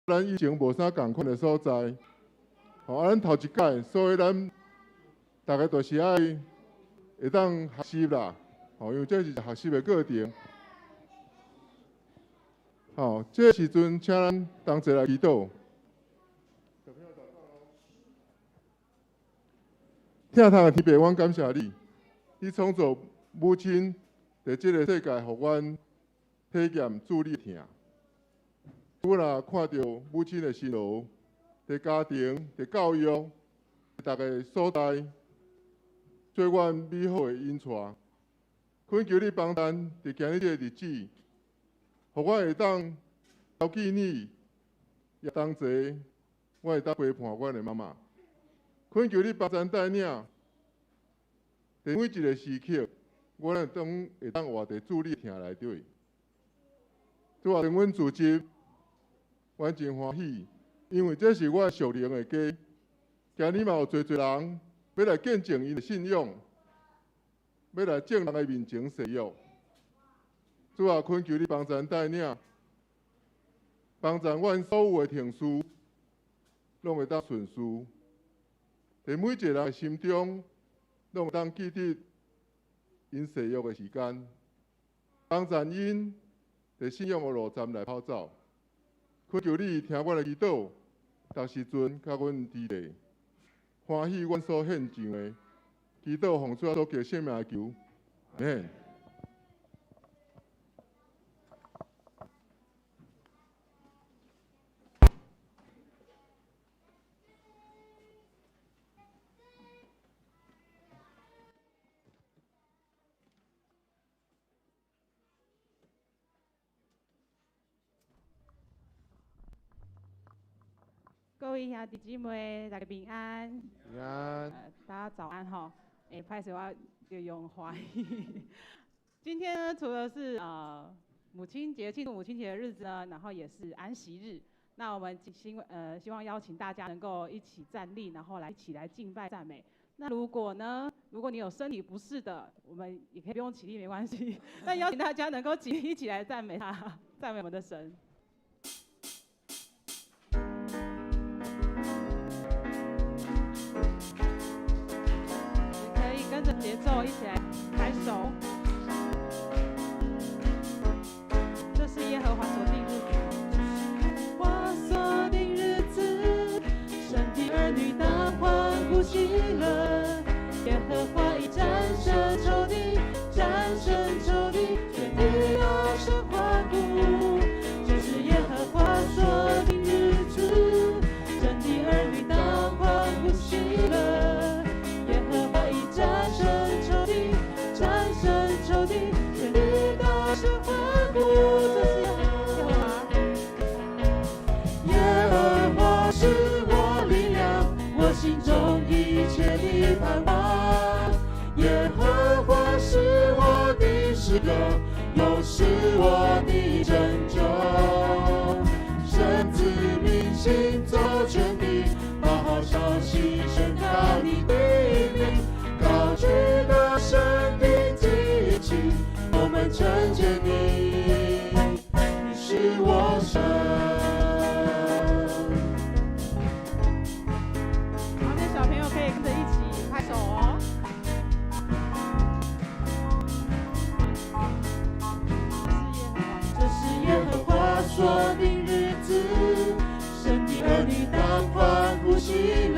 咱以前無啥仝款的所在。吼，啊，咱頭一擺，所以咱逐个就是愛會當學習啦。吼，因為這是學習的過程。吼，這個時陣，請咱同齊來祈禱。疼痛的天父，阮感謝你，你創造母親佇這个世界，予阮體驗主你的疼。阮若看著母親的辛勞，佇家庭、佇教育、佇逐个所在，做阮美好的引帶。懇求你幫咱佇今日這个日子，予阮會當牢記你，也同齊，我會當陪伴阮的媽媽。懇求你幫咱帶領，佇每一个時刻，阮當會當活佇主你疼內底。主啊，當阮組織，阮真歡喜，因為這是阮屬靈的家。今日嘛有濟濟人欲來見證𪜶的信仰，欲來眾人的面前誓約。主啊，懇求你幫咱帶領，幫咱阮所有的程序，攏會當順遂。佇每一个人的心中，攏會當記得𪜶誓約的時間，幫助𪜶佇信仰的路站來跑走。懇求你聽阮的祈禱，逐時陣佮阮佇咧，歡喜阮所獻上的祈禱，奉主耶穌基督聖名求，阿們。 各位兄弟姊妹，大家平安。平安。大家早安哈。哎，歹勢我就用華語。今天呢，除了是母親節慶祝母親節的日子呢，然後也是安息日。那我們希望邀請大家能夠一起站立，然後來一起來敬拜讚美。那如果呢，如果你有身體不適的，我們也可以不用起立，沒關係。那邀請大家能夠起立一起來讚美他，讚美我們的神。可以跟着節奏一起來拍手。這是耶和華所定日子，華所定日子，神的兒女當歡呼喜樂。耶和華已戰勝仇敵，戰勝仇敵，全地大聲歡呼。這是耶和華所定日子，神的兒女當歡呼喜樂。耶和華已戰勝仇敵，戰勝仇敵，全地大聲歡呼。這是耶和華，耶和華是我力量，我心中一切的盼望。耶和華是我的詩歌，又是我的拯救。神子民行走全地，把好消息宣告你的名，高舉得勝的旌旗，我們承接你，你是我神。旁邊小朋友可以跟着一起拍手哦。這是耶和華所定日子，神的兒女當歡呼喜樂。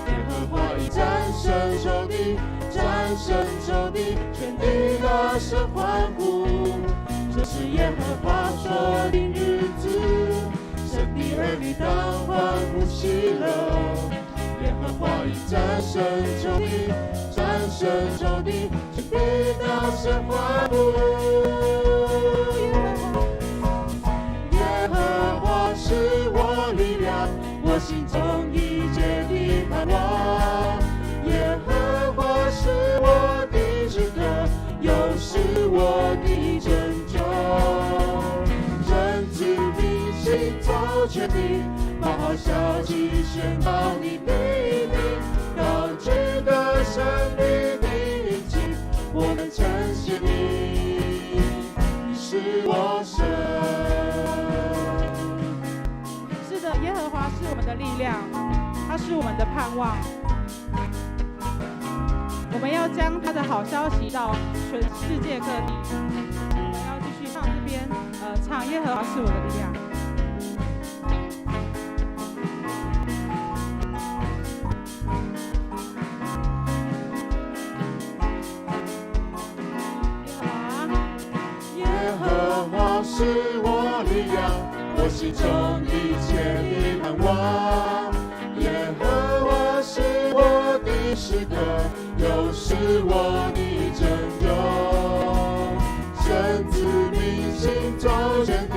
耶和華已戰勝仇敵，戰勝仇敵，全地大聲歡呼。這是耶和華所定日子，神的兒女當歡呼喜樂。耶和華已戰勝仇敵，戰勝仇敵，全地大聲歡呼。耶和華是我力量，我心中一切的盼望。耶和華是我的詩歌，又是我的拯救。神子民行走全地，把好消息宣告你的名，高舉得勝的旌旗，我們承謝你，你是我神。量，他是我們的盼望。我們要將他的好消息到全世界各地。我們要繼續唱這邊，唱耶和華是我的力量。耶和華是我力量，我心中一切的盼望。耶和華是我的詩歌，又是我的拯救。神子民行走全地，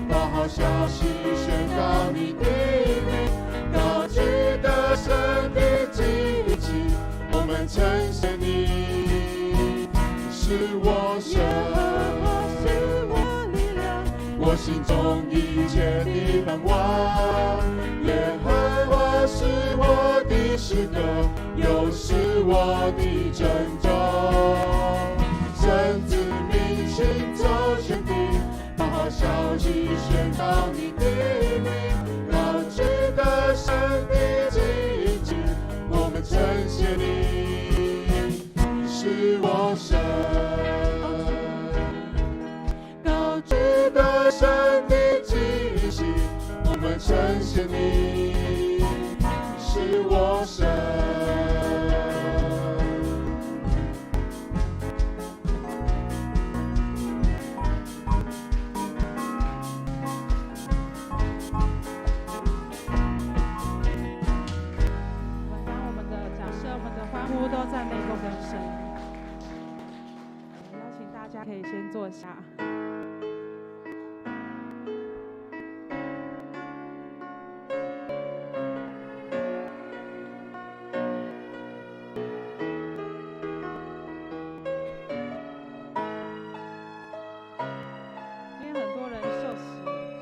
把好消息宣告你的名，高舉得勝的旌旗，我們稱謝你，是我神。我心中一切的盼望，耶和華是我的詩歌，又是我的拯救。神子民行走全地，把好消息宣告你的名，高舉得勝的旌旗，我們稱謝你，是我神。高舉得勝的旌旗，我們稱謝你，是我神。我們將我們的掌聲、我們的歡呼都讚美我們的神。邀請大家可以先坐下。今天很多人受洗，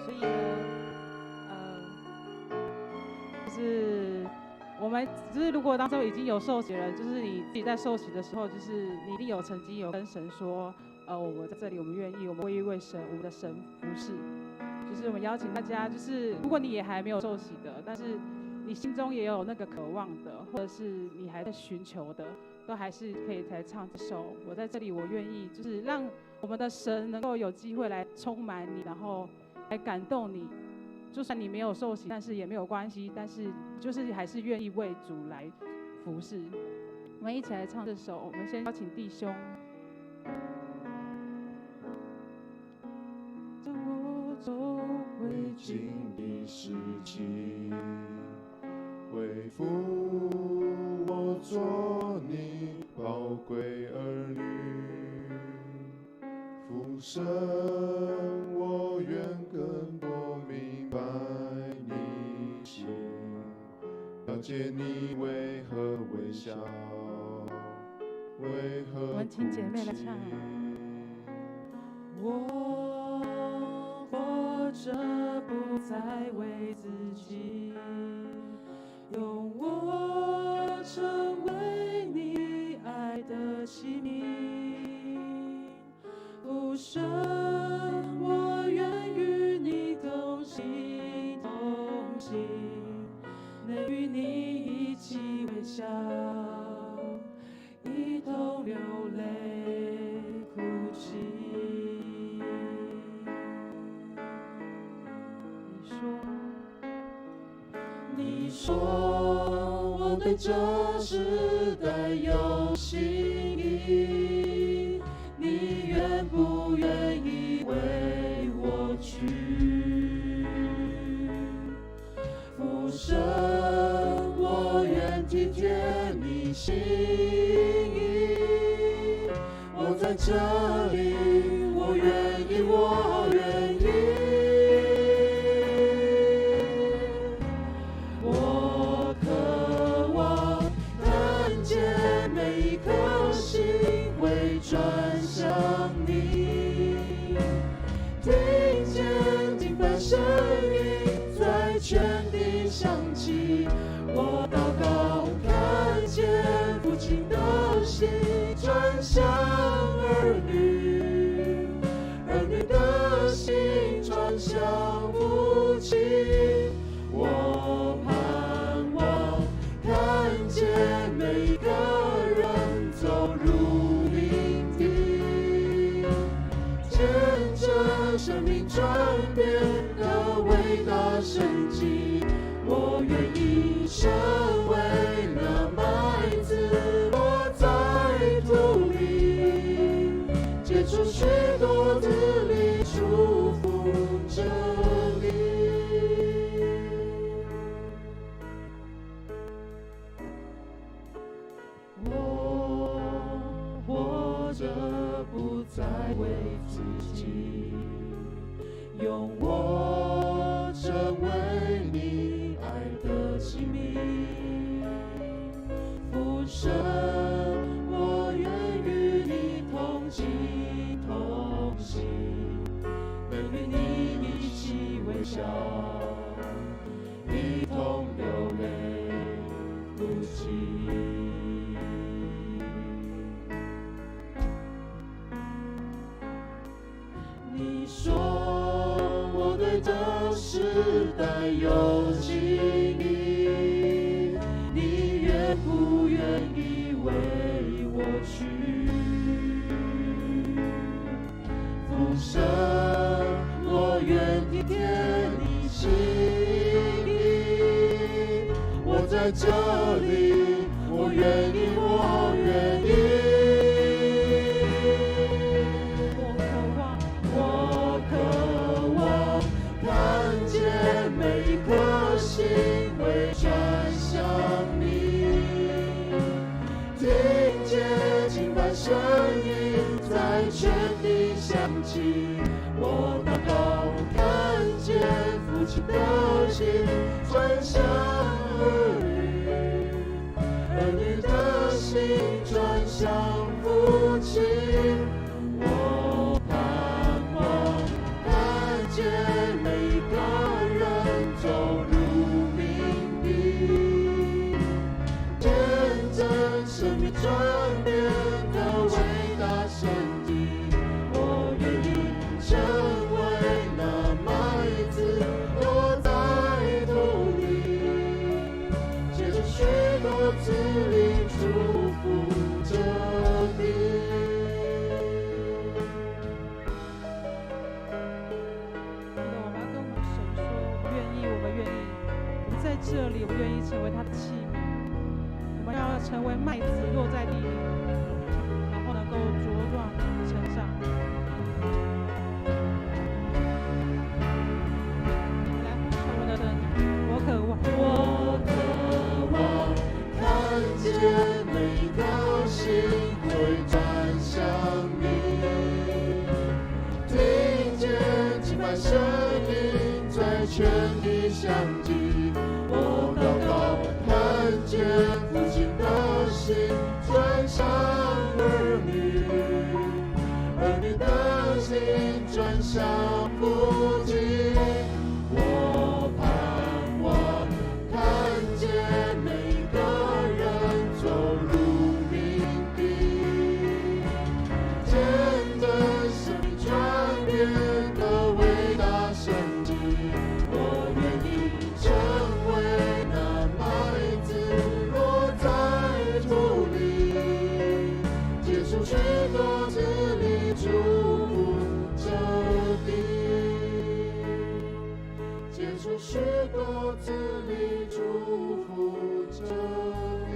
所以呢，就是我們就是如果當中已經有受洗的人，就是你自己在受洗的時候，就是你一定有曾經有跟神說，我在這裡，我們願意，我們願意為神，我們的神服侍。就是我們邀請大家，就是如果你也還沒有受洗的，但是你心中也有那個渴望的，或者是你還在尋求的，都還是可以來唱這首。我在這裡，我願意，就是讓我們的神能夠有機會來充滿你，然後來感動你。就算你沒有受洗，但是也沒有關係，但是就是還是願意為主來服侍。我們一起來唱這首。我們先邀請弟兄。我走回經的時期，恢復我做你寶貴兒女，父神，我願更多明白你心，了解你為何微笑，為何我們請姐妹來唱。我活着不再為自己，用我成為你愛的器皿。父神，我願與你同心同行，能與你一起微笑，一同流淚哭泣。你說我對這時代有心意，你願不願意為我去？父神，我願體貼你心意，我在這裡，我願意，我願意。我渴望看見每一顆心會轉向你，聽見敬拜聲音在全地響起。我禱告，看見父親的心轉向兒女，兒女的心轉向父親。我盼為自己，用我成為你愛的器皿。父神，我願與你同心同行，能與你一起微笑，一同流淚哭泣。你說我對這時代有心意，你願不願意為我去？父神，我願聽見你心意，我在這裡，我願意，我願意。我渴望，我渴望看見每一顆心會轉向你，聽見敬拜聲音在全地響起。我禱告，看見父親的心轉向兒女，兒女的心轉向父親。我盼望看見每一個人走入命定，見證生命轉變的偉大神蹟。我願意成為那麥子落在土裡，結出許多子粒，祝福這地。是的，我們要跟我們神說，我們願意，我們願意，我們在這裡，我們願意成為他的器皿，我們要成為麥子落在地裡，然後能夠茁壯成長。我們來呼求我們的神，我渴望，我渴望看見每一顆心會轉向你，聽見敬拜聲音在全地響起。我禱告，看見父親的心轉向兒女，兒女的心轉向父親。我盼望看見每一個人走入命定，見證生命轉變的偉大神蹟。我願意成為那麥子落在土裡，結出許多子粒，祝福這地，結出許多子粒，祝福這地。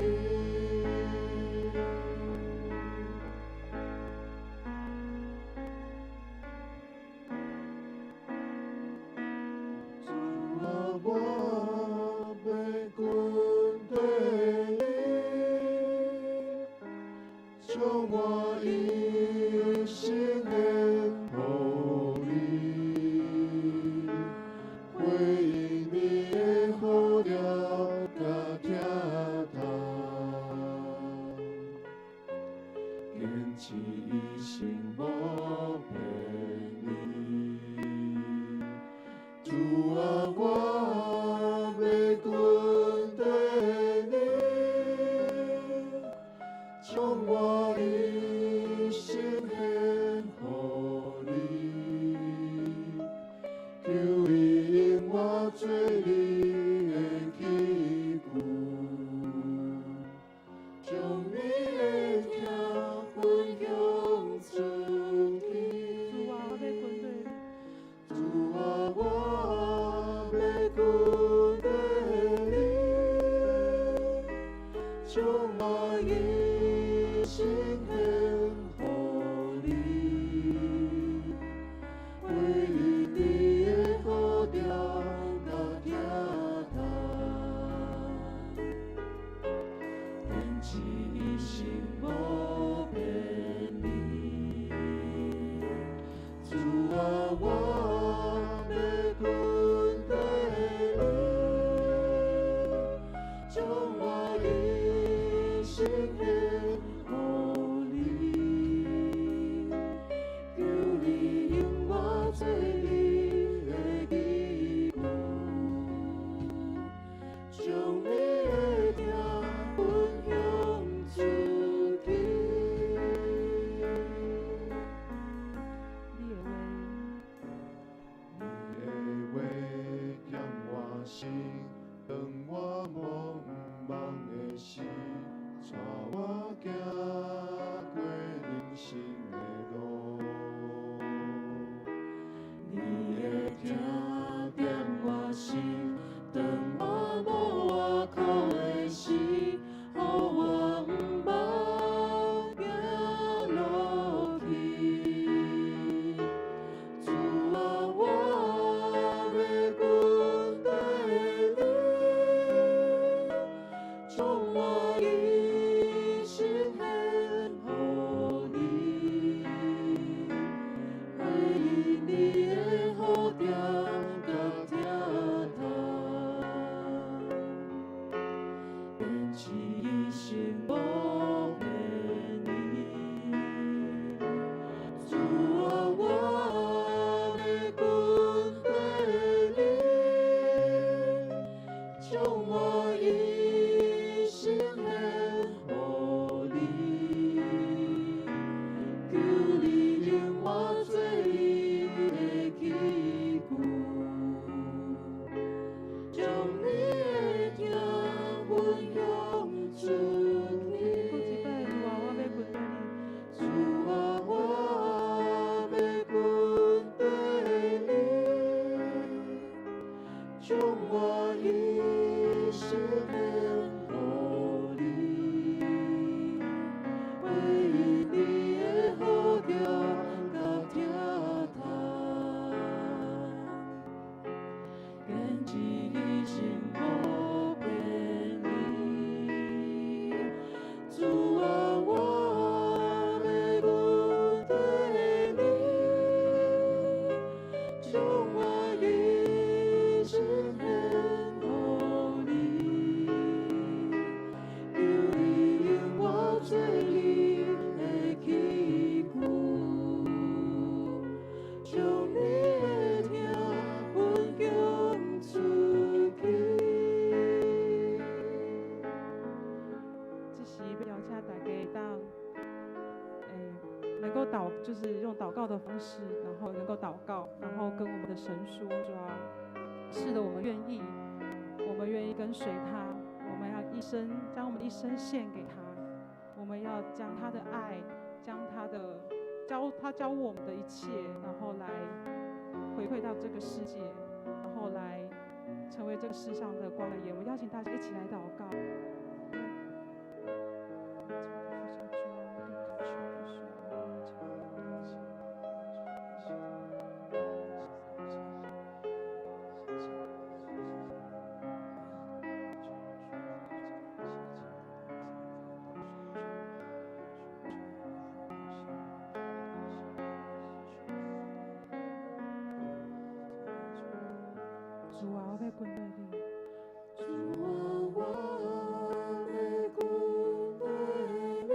主啊，我欲跟隨你，將我一生獻予你，回應你的呼召佮疼痛，堅持一生無偏離。主啊，我欲跟隨你，將我一生獻予你，求你用我做你的器具，將你的疼分享出去。主啊，我欲跟隨你，主啊，我欲跟隨你，將我一生獻予你，回應你的呼召佮疼痛，堅持一生無偏離。生獻予你，求你用我做你的器具，將你的疼分享出去。你的話，你的話點我心，當我無毋望的時，帶我行過人生的路。你的疼點我心，當我無倚靠的時，予我毋茫行落去。主啊，我欲跟綴你，將我一生獻予你，回應你的呼召佮疼痛，堅持一生無偏離。主啊，我欲跟綴你，將我一生獻予你，求你用我做你的器具，將你的疼分享出去。閣一擺，主啊，我欲跟綴你。主啊，我欲跟綴你，將我一生獻予你，回應你的呼召佮疼痛，堅持一生無偏離。主啊，我欲跟綴你，將我一生獻予你，求你用我做你的器具，將你的疼分享出去。這時欲邀請大家當，能夠禱，就是用禱告的方式，然後能夠禱告，然後跟我們的神說：主啊，是的，我們願意，我們願意跟隨他，我們要一生將我們的一生獻給他，我們要將他的愛，將他的教他教我們的一切，然後來回饋到這個世界，然後來成為這個世上的光和鹽。我邀請大家一起來禱告。主啊，我欲跟綴你。主啊，我欲跟綴你，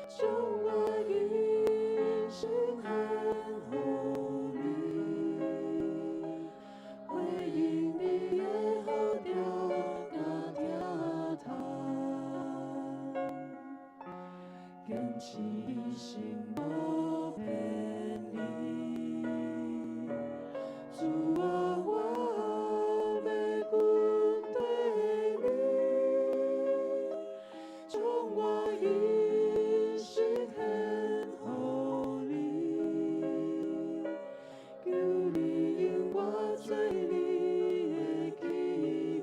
將我一生獻予你，回應你的呼召佮疼痛，堅持一生無偏離。主啊，我欲跟綴你，將我一生獻予你，求你用我做你的器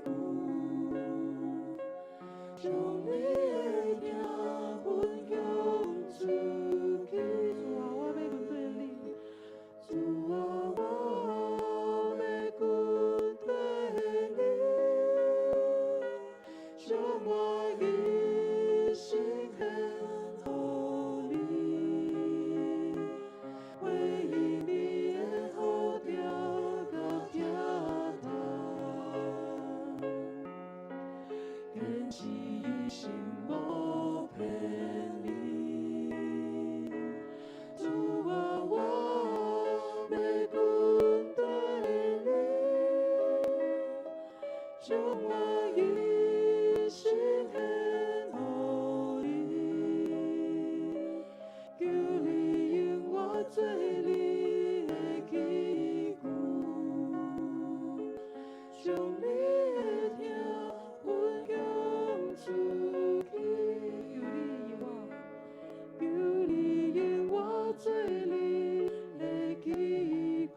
具，將你的疼分享出去。主啊，心無偏離。主啊，我欲跟綴你，將我一生獻予你，求你用我做你的器具，將你的疼分享出去。求你用我做你的器具，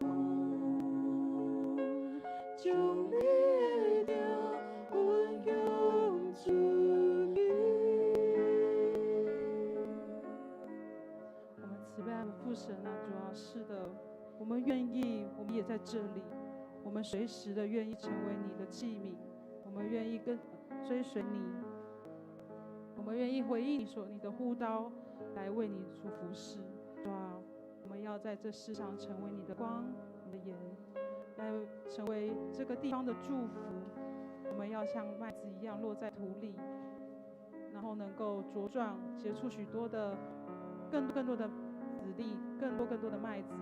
將你的疼分享出去。我們慈悲愛的父神啊，主啊，是的，我們願意，我們也在這裡，我們隨時的願意成為你的器皿，我們願意跟追隨你，我們願意回應你所你的呼召，來為你做服事。主啊，我們要在這世上成為你的光、你的鹽，來成為這個地方的祝福。我們要像麥子一樣落在土裡，然後能夠茁壯，結出許多的更多更多的子粒，更多更多的麥子。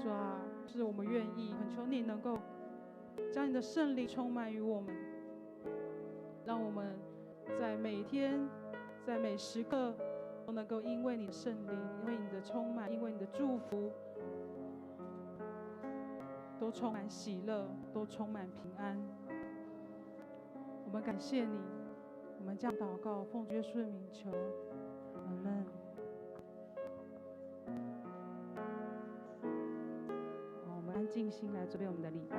主啊，是我們願意懇求你能夠將你的聖靈充滿於我們，讓我們在每天、在每時刻都能夠因為你的聖靈，因為你的充滿，因為你的祝福，都充滿喜樂，都充滿平安。我們感謝你，我們將禱告奉耶穌的名求，阿們。我們安靜心來準備我們的禮拜。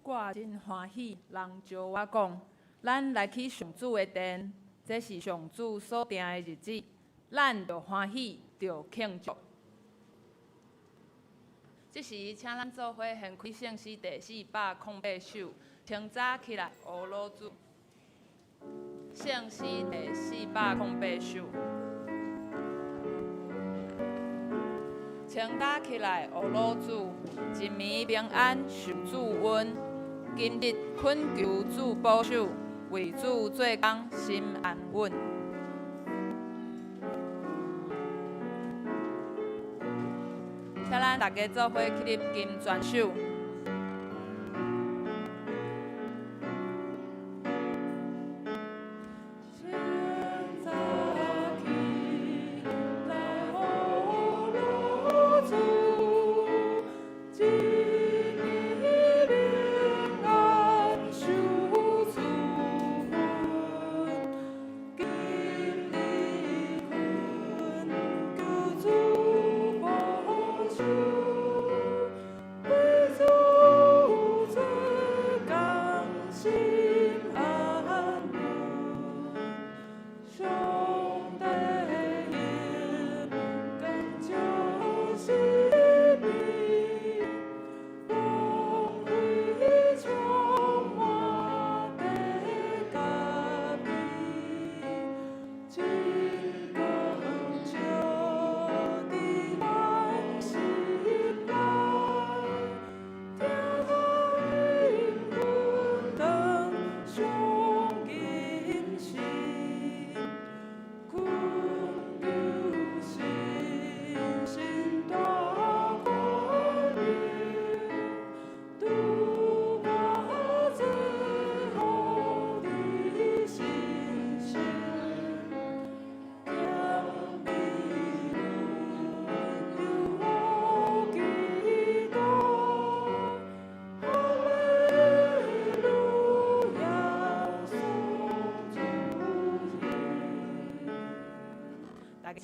我真歡喜，人招我講，咱來去上主的殿，這是上主所定的日子，咱著歡喜，著慶祝。這時，請咱做伙掀開聖詩第408首，清早起來，學老主。聖詩第408首，清早起來，學老主，一暝平安受主恩。今日懇求主保守，為主做工心安穩。請咱大家做伙起立金泉首。清早起來，學老主。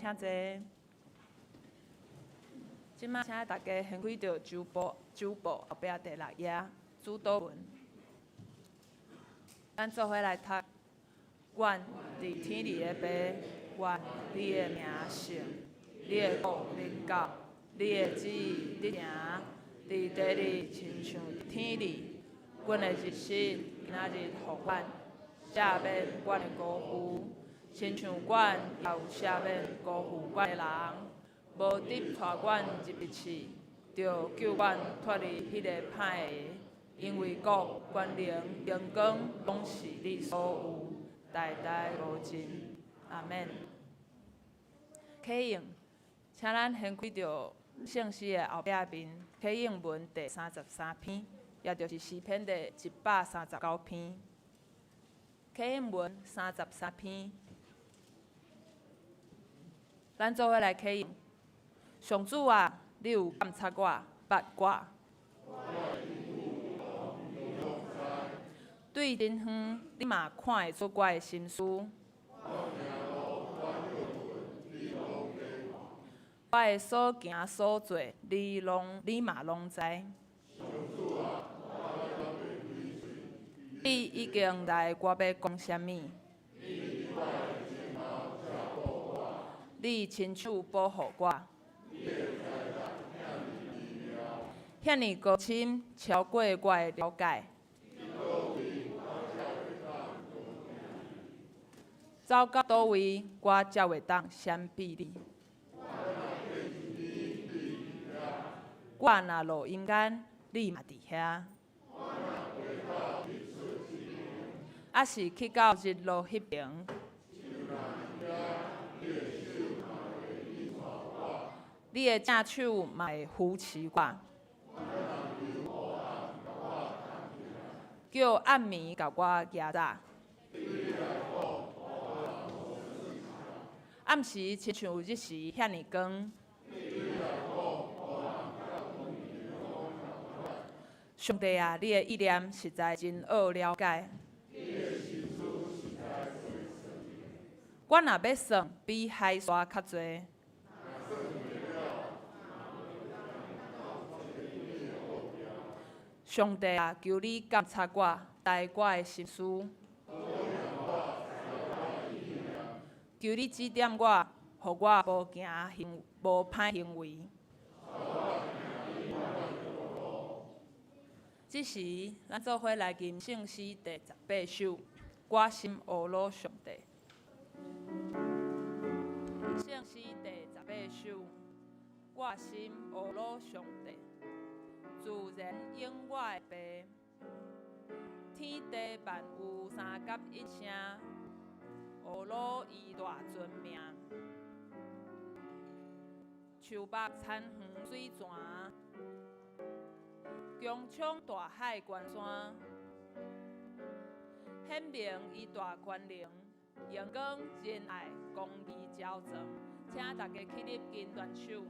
請坐。這馬請大家掀開著周報，周報後壁第六頁主禱文。咱做伙來讀。願佇天裡的父，願你的名聖，你的國臨到，你的旨意得成，佇地裡親像天裡。阮的日食今仔日予阮，赦免阮的辜負，親像阮也有赦免辜負阮的人。無得帶阮入去試，著救阮脫離彼个歹的，因為國、權能、榮光，攏是你所有，代代無盡。阿們。啟應，請咱掀開著聖詩的後壁面，啟應文第33篇，也就是詩篇第139篇。啟應文三十三篇，咱做伙來啟應。上主啊，你有監察我，捌我。對真遠，你嘛看會出我的心思。我的所行所做，你攏你嘛攏知。你已經知我欲講啥物。你親手保護我。遐爾高深，超過我的了解。走到佗位，我才會當閃避你。我若落陰間，你嘛佇遐。抑是去到日落彼爿，你的正手嘛會扶持我，叫暗暝共我夯早。暗時親像日時遐爾光。上帝啊，你的意念實在真奧了解。我若欲算，比海沙較濟。上帝啊，求你監察我，知我的心思。求你指點我，予我無行行無歹行為。這時，咱做伙來吟聖詩第18首，我心呵咾上帝。聖詩第十八首，我心呵咾上帝，自然應我的父。天地萬有三合一聲，呵咾伊大尊名。樹木田園水泉，穹蒼大海關山，顯明伊大權能，榮光仁愛公義昭彰，請大家起立緊懸手。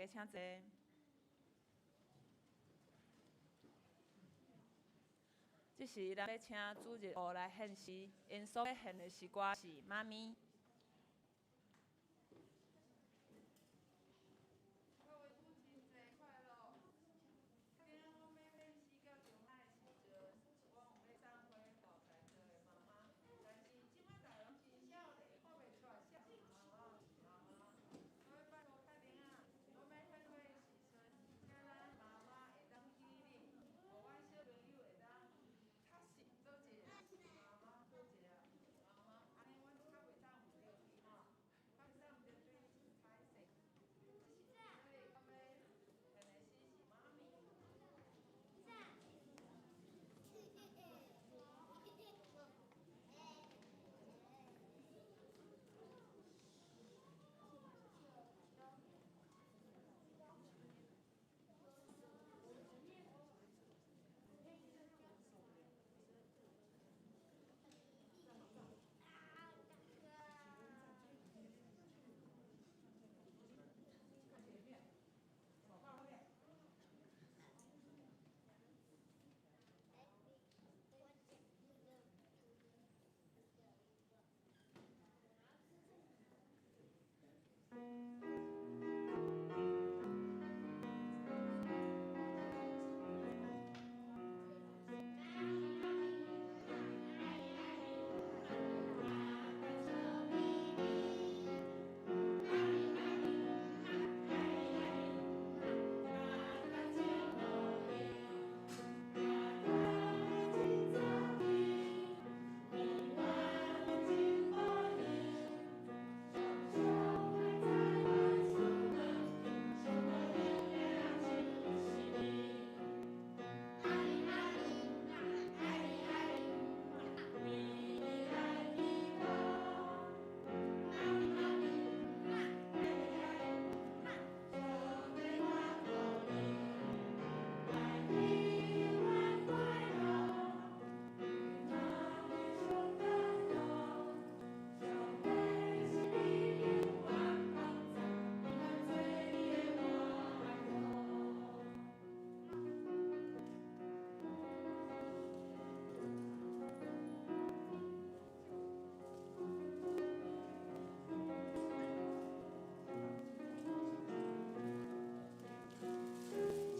家請坐。這時，咱欲請主日學來獻詩，𪜶所欲獻的詩歌是《媽咪》。各位母親節快樂！今仔阮欲獻詩到上海的時陣，我有欲送花予在座的媽媽，但是這擺大家攏真少年，看袂出來啥是媽媽媽媽。所以拜託大家啊，阮欲獻花的時陣，請咱媽媽會當起立，予阮小朋友會當確實做一个媽媽，做一個媽媽，按呢阮較袂送毋著去吼，較袂送毋著水歹勢。所以我欲獻的詩是媽咪。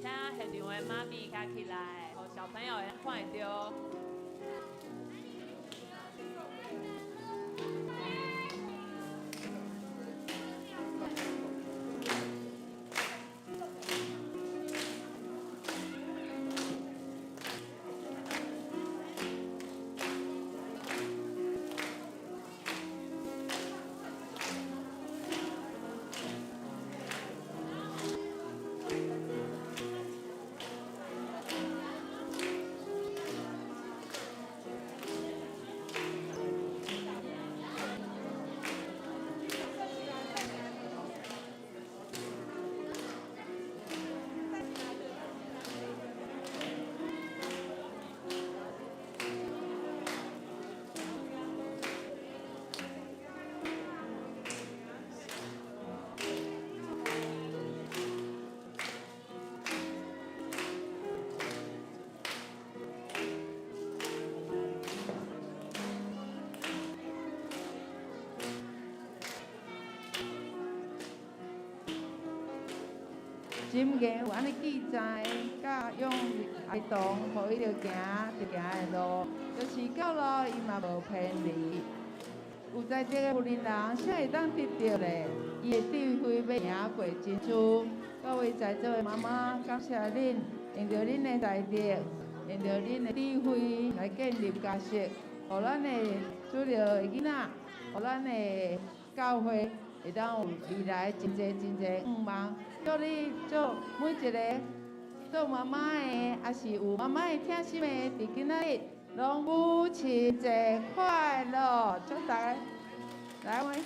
請現場的媽咪徛起來，予小朋友會看會著。箴言有按呢記載，教養孩童，予伊著行著行的路，就是到老伊嘛無偏離。有才智的婦人，啥會當得著咧？伊的智慧欲贏過珍珠。各位在座的媽媽，感謝恁，用著恁的才智，用著恁的智慧來建立家室，予咱的主日學的囡仔，予咱的教會會當有未來真濟真濟願望。祝你祝每一个做媽媽的，抑是有媽媽的疼心的，佇今仔日攏母親節快樂！祝大家來，我們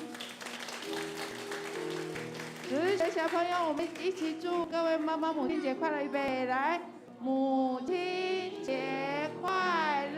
主日學小朋友，我們一起祝各位媽媽母親節快樂！預備，來，母親節快樂！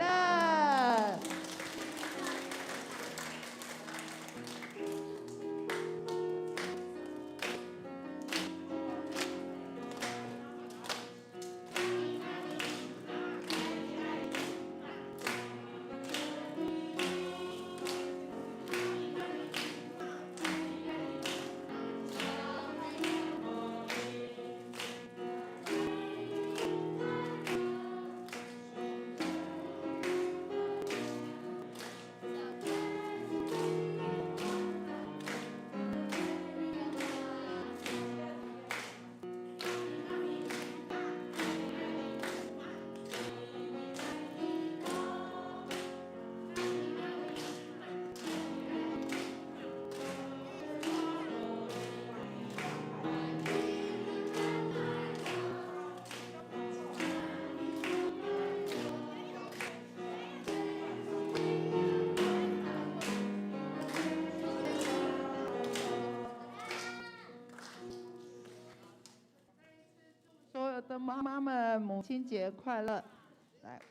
妈媽們母親節快樂！來。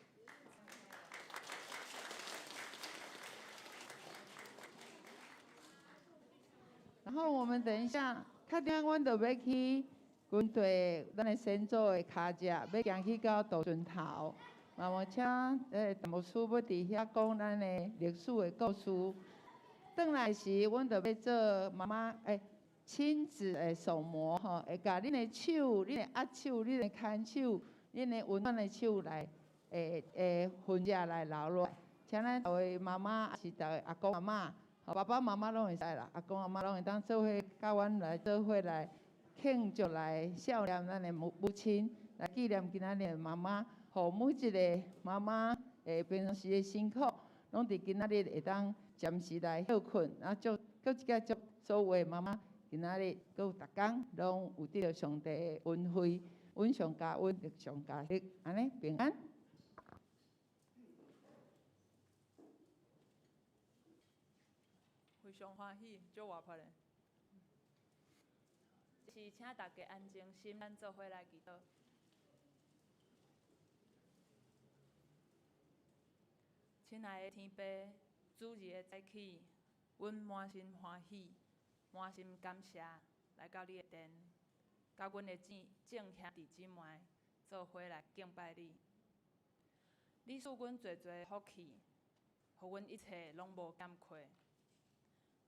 然後我們等一下，較等阮就欲去軍隊咱的先祖的跤跡，欲行去到渡船頭。嘛無請陳牧師欲佇遐講咱的歷史的故事。轉來時，阮就欲做媽媽親子的掃描吼，會共恁的手、恁的握手、恁的牽手、恁的溫暖的手來，會痕跡來留落來。請咱逐位媽媽，抑是逐位阿公阿嬤，爸爸媽媽攏會使啦，阿公阿嬤攏會當做伙，佮阮來做伙來慶祝來孝念咱的母親，來紀念今仔日的媽媽，予每一个媽媽平常時的辛苦，攏佇今仔日會當暫時來歇睏，啊，祝閣一擺祝所有的媽媽今仔日閣有逐工攏有得著上帝的恩惠，恩上加恩，力上加力，按呢平安。非常歡喜，足活潑的。是請大家安靜心，咱做伙來祈禱。親愛的天父，主日的早起，阮滿心歡喜，滿心感謝，來到你的殿，佮阮的眾兄弟姊妹做伙來敬拜你。你賜阮濟濟福氣，予阮一切攏無欠缺。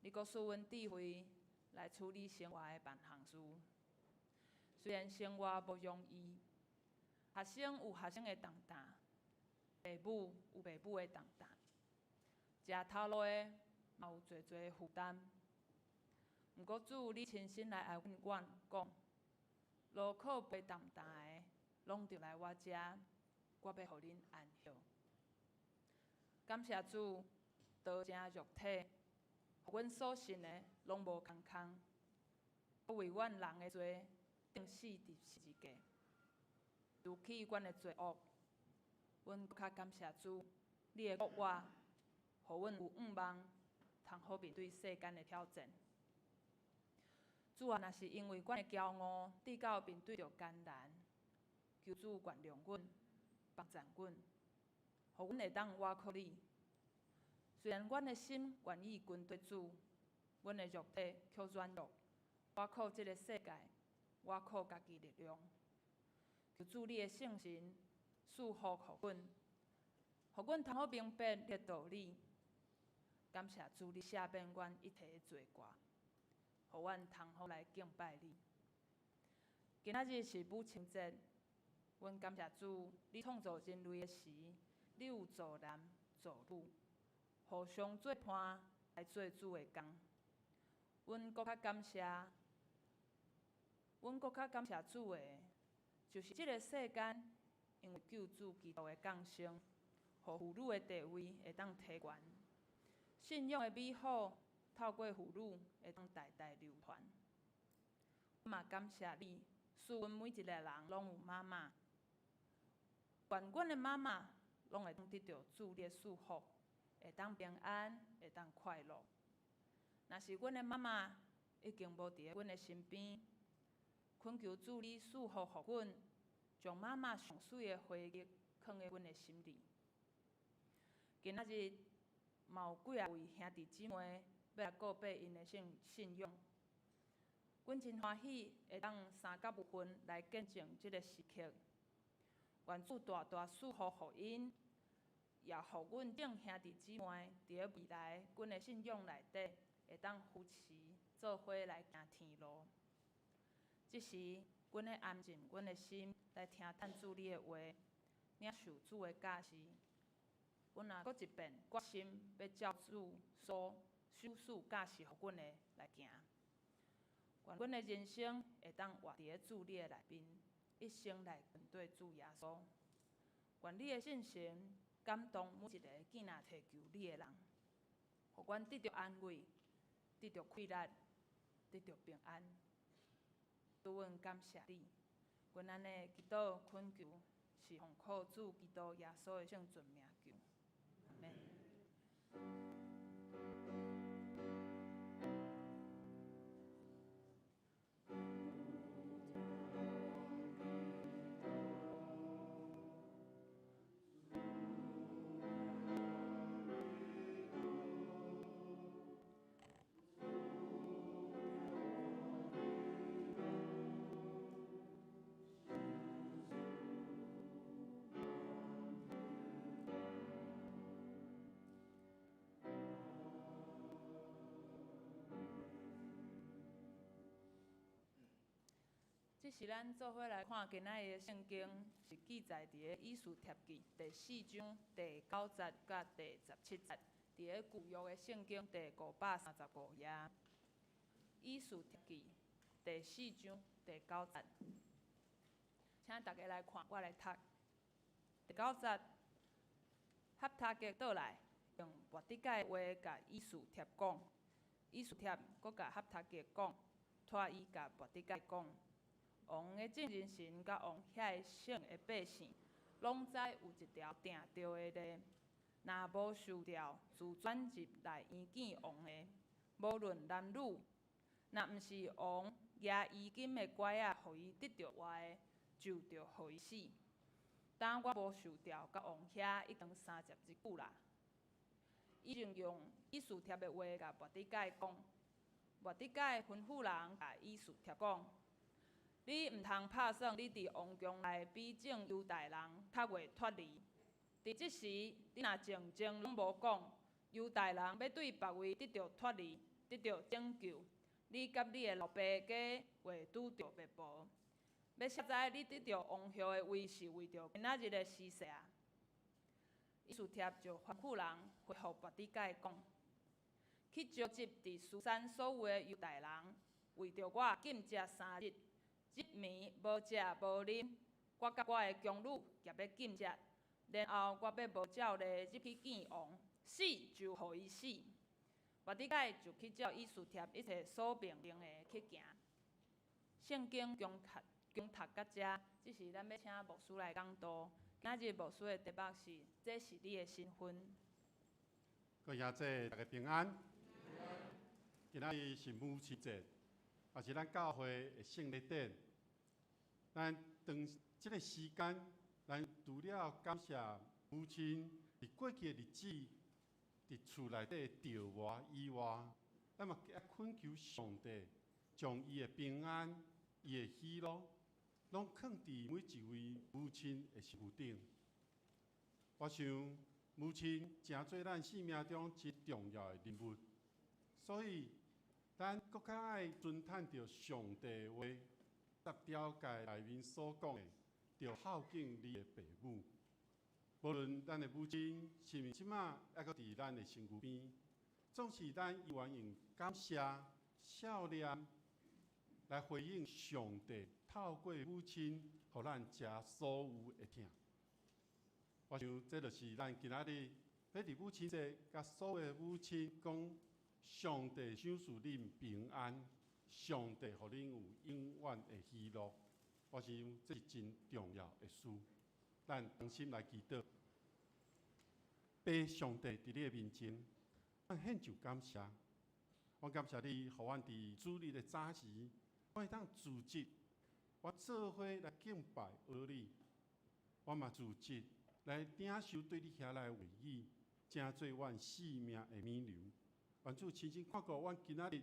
你閣賜阮智慧來處理生活的萬項事。雖然生活無容易，學生有學生的重擔，爸母有爸母的重擔，食頭路的嘛有濟濟負擔。毋過主，你親身來安慰阮講，勞苦背重擔的，攏著來我遮，我欲予恁安歇。感謝主，道成肉體，予阮所信的攏無空空，為阮人的罪釘死佇十字架，除去阮的罪惡。阮閣較感謝主，你的復活，予阮有向望，通好面對世間的挑戰。主啊，若是因為阮的驕傲，直到面對著艱難，求主原諒阮，幫贊阮，予阮會當倚靠你。雖然阮的心願意跟隨主，阮的肉體卻軟弱，倚靠這个世界，倚靠家己力量。求主你的聖神賜福予阮，予阮通好明白你的道理。感謝主，你赦免阮一切的罪過，予阮通好來敬拜你。今仔日是母親節，阮感謝主，你創造人類的時，你有造男造女，互相做伴來做主的工。阮閣較感謝，阮閣較感謝主的，就是這个世間，因為救主基督的降生，予婦女的地位會當提懸，信仰的美好透過婦女會當代代流傳。阮嘛感謝你，賜阮每一个人攏有媽媽，願阮的媽媽攏會當得著主你的祝福，會當平安，會當快樂。若是阮的媽媽已經無佇咧阮的身邊，懇求主你賜福予阮，將媽媽上媠的回憶囥佇阮的心裡。今仔日嘛有幾仔位兄弟姊妹欲來告白𪜶的信仰，阮真歡喜會當三甲有份來見證這个時刻。願主大大賜福予𪜶，也予阮眾兄弟姊妹佇咧未來，阮的信仰內底會當扶持做伙來行天路。這時，阮咧安靜阮的心來聽等主你的話，領受主的教示。阮也閣一遍決心欲照主所指示教示予阮的來行。願阮的人生會當活佇咧主你的內面，一生來跟隨主耶穌。願你的聖神感動每一个見若尋求你的人，予阮得著安慰，得著快樂，得著平安。主，阮感謝你，阮按呢祈禱懇求，是奉靠主基督耶穌的聖尊名求，阿們。這是咱做伙來看今仔日的聖經，是記載佇个以斯帖記第四章第九節佮第17節，佇个舊約的聖經第535頁。以斯帖記第四章第九節，請大家來看，我來讀。第九節，哈塔格倒來，用末底改的話共以斯帖講，以斯帖閣共哈塔格講，託伊共末底改講。王的眾人臣佮王遐的省的百姓，攏知有一條定著的例，若無受調自轉入來迎見王的，無論男女，若毋是王舉衣襟的拐仔，予伊得著活的，就著予伊死。今我無受調到王遐已經30日久啦。伊就用以斯帖的話共末底改講，末底改吩咐人共以斯帖講：你毋通拍算你佇王宮內比眾猶大人較袂脫離。佇這時，你若靜靜攏無講，猶大人欲對別位得著脫離，得著拯救，你佮你的老爸家會拄著滅亡。欲誰知你得著王后的位是為著今仔日的時勢啊？以斯帖就吩咐人回覆末底改講：去召集佇書珊所有的猶大人，為著我禁食三日。這暝無食無啉，我佮我的宮女也欲禁食，然後我欲無照例入去見王，死就予伊死。末底改就去照以斯帖一切所命令的去行。聖經恭讀到遮，這時咱欲請牧師來講道。今仔日牧師的題目是：這是你的身份。各位兄弟，大家平安。今仔日是母親節，也是咱教會的聖禮典。咱當這个時間，咱除了感謝母親佇過去的日子，佇厝內底著磨以外，咱嘛懇求上帝，將伊的平安、伊的喜樂，攏囥佇每一位母親的身軀頂。我想母親誠做咱生命中真重要的人物，所以咱閣較愛遵趁著上帝的話，十條誡內面所講的，著孝敬你的爸母。無論咱的母親是毋是這馬猶閣佇咱的身軀邊，總是咱猶原用感謝、孝念來回應上帝透過母親予咱這所有的疼。我想這就是咱今仔日欲佇母親節，共所有的母親講，上帝賞賜恁平安，上帝予恁有永遠的喜樂。我想這是真重要的事，咱同心來祈禱。父上帝佇你的面前，咱獻上感謝。我感謝你，予阮佇主日的早時，我會當組織，我做伙來敬拜阿你。我嘛組織來領受對你遐來的話語，成做阮生命的物糧。願主親身看顧阮今仔日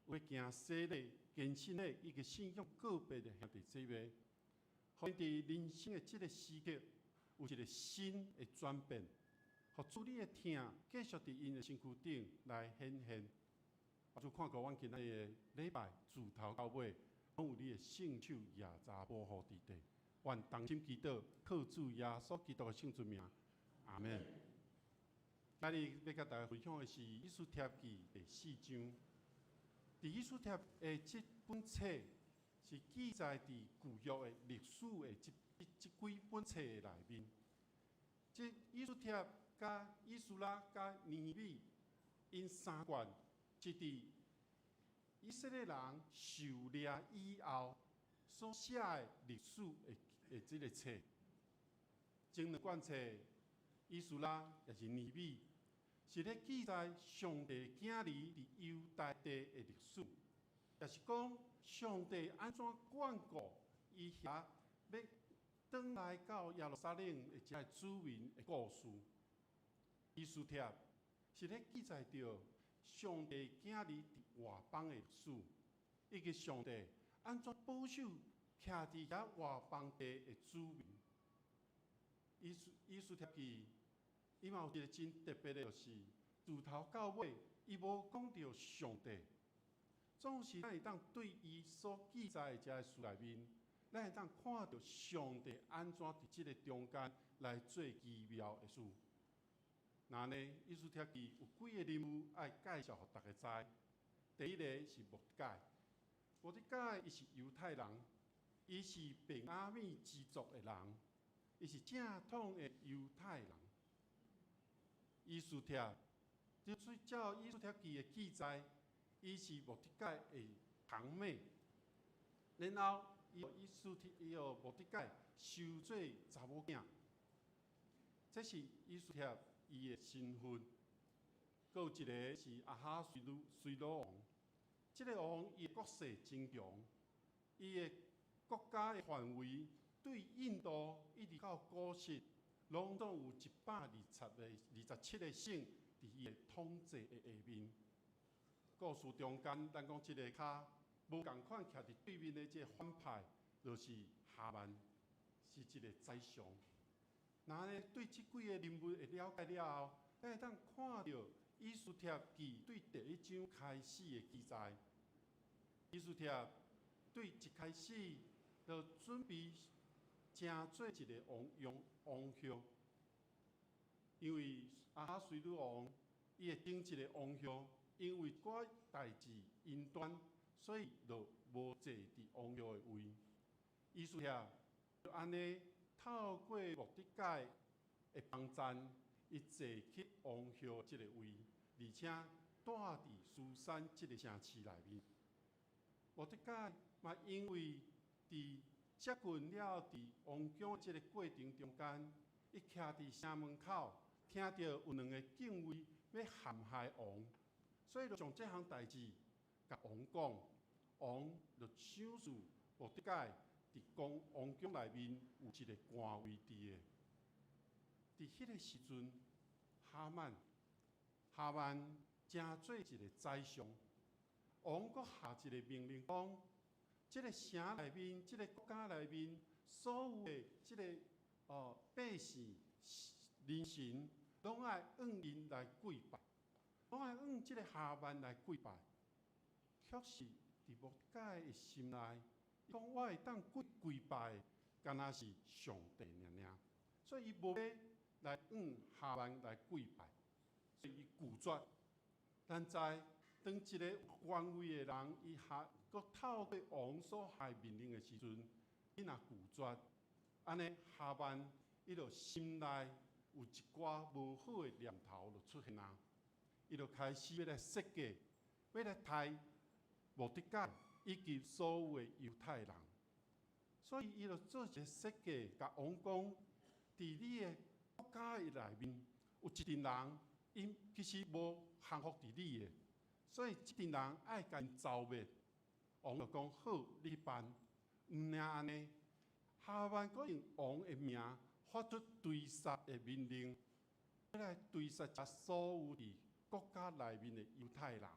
有行洗禮、堅信禮以及信仰告白的兄弟姊妹，予𪜶佇人生的這个時刻有一个新的轉變，予主你的疼繼續佇𪜶的身軀頂來顯現。主看顧阮今仔日的禮拜，自頭到尾，攏有你的聖手夜查保護佇底。願同心祈禱，靠主耶穌基督的聖尊名，阿門。今日欲共大家分享的是《以斯帖記》第四章。佇《以斯帖》的這本冊是記載佇舊約的歷史的這幾本冊的內面。這以斯帖佮以斯拉佮尼希米，𪜶三卷是佇以色列人受掠以後所寫的歷史的這个冊。前兩卷冊，以斯拉抑是尼希米，是咧記載上帝囝兒佇猶大地的歷史，也是講上帝按怎眷顧伊遐欲轉來到耶路撒冷的這个子民的故事。以斯帖是咧記載著上帝囝兒佇外邦的歷史，以及上帝按怎保守徛佇遐外邦地的子民。以斯帖記，伊嘛有一个真特別的，就是自頭到尾，伊無講著上帝，總是咱會當對伊所記載的這个書內面，咱會當看著上帝按怎佇這个中間來做奇妙的事。那呢，以斯帖記有幾个人物愛介紹予大家知。第一个是末底改，末底改伊是猶太人，伊是便雅憫支族的人，伊是正統的猶太人。以斯帖，就照以斯帖記的記載，伊是末底改的堂妹。然後，伊以斯帖，伊予末底改收做查某囝，這是以斯帖伊的身份。閣有一个是亞哈隨魯隨魯王，這个王伊的國勢真強，伊的國家的範圍對印度一直到古實，攏總有127個省佇伊的統治的下面。故事中間，咱講這个較無仝款徛佇對面的這个反派，就是哈曼，是一個宰相。若呢對這幾个人物的了解了後，咱會當看著以斯帖記對第一章開始的記載。以斯帖對一開始就準備成做一个王王王后，因為亞哈隨魯王伊會頂一个王后，因為寡代誌爭端，所以就無坐佇王后的位。以斯帖就按呢透過末底改的幫贊，伊坐去王后這个位，而且住佇書珊這个城市內面。末底改嘛，因為佇接近了佇王宮這个過程中間，伊徛佇城門口，聽著有兩个警衛欲陷害王，所以就將這項代誌共王講，王就賞賜末底改佇宮王宮內面有一个官位佇的。佇彼个時陣，哈曼，哈曼成做一个宰相，王閣下一个命令講，這个城內面，這个國家內面，所有的這个百姓、人神，攏愛向𪜶來跪拜，攏愛向這个哈曼來跪拜。卻是佇末底改的心內，伊講我會當跪跪拜，敢若是上帝爾爾，所以伊無欲來向哈曼來跪拜，所以伊拒絕。咱知當一个有權位的人，伊下閣透過王所下命令的時陣，伊若拒絕，按呢哈曼伊就心內有一寡無好的念頭就出現啊，伊就開始欲來設計，欲來刣末底改以及所有的猶太人，所以伊就做一个設計，共王講，佇你的國家的內面有一陣人，𪜶其實無降服佇你的，所以這陣人愛共𪜶剿滅。王就講好，你去辦。毋爾按呢，哈曼閣用王的名發出追殺的命令，欲來追殺遮所有佇國家內面的猶太人。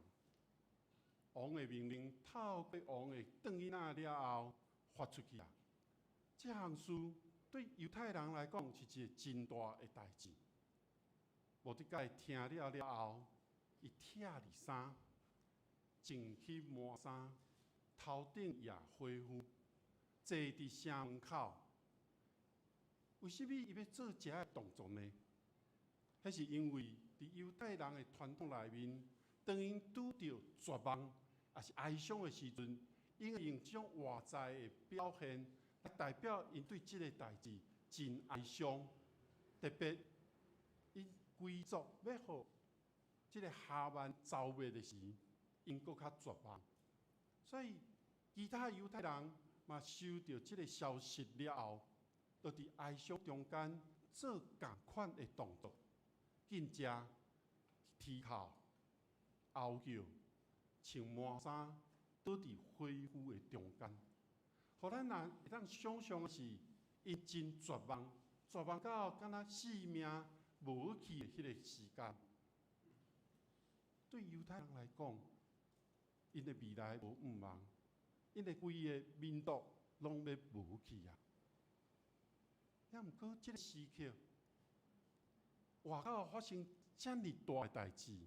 王的命令透過王的轉囡仔了後發出去啊！這項事對猶太人來講是一个真大的代誌。末底改聽了了後，伊拆二衫，穿起麻衫，頭頂掖火烌，坐佇城門口。為啥物伊欲做這个動作呢？彼是因為佇猶太人的傳統內面，當𪜶拄著絕望，抑是哀傷的時陣，𪜶會用這種外在的表現來代表𪜶對這个代誌真哀傷。特別，𪜶規族欲予這个哈曼剿滅的時，𪜶閣較絕望。所以，其他猶太人嘛收著這个消息了後，就佇哀傷中間做仝款的動作，禁食、啼哭、哀叫、穿麻衫，倒佇火烌的中間。予咱若會當想像的是，𪜶真絕望，絕望到敢若性命無去的彼个時間。對猶太人來講，𪜶的未來無向望，𪜶的規个民族攏欲無去啊！抑毋過這个時刻，外口發生遮爾大的代誌，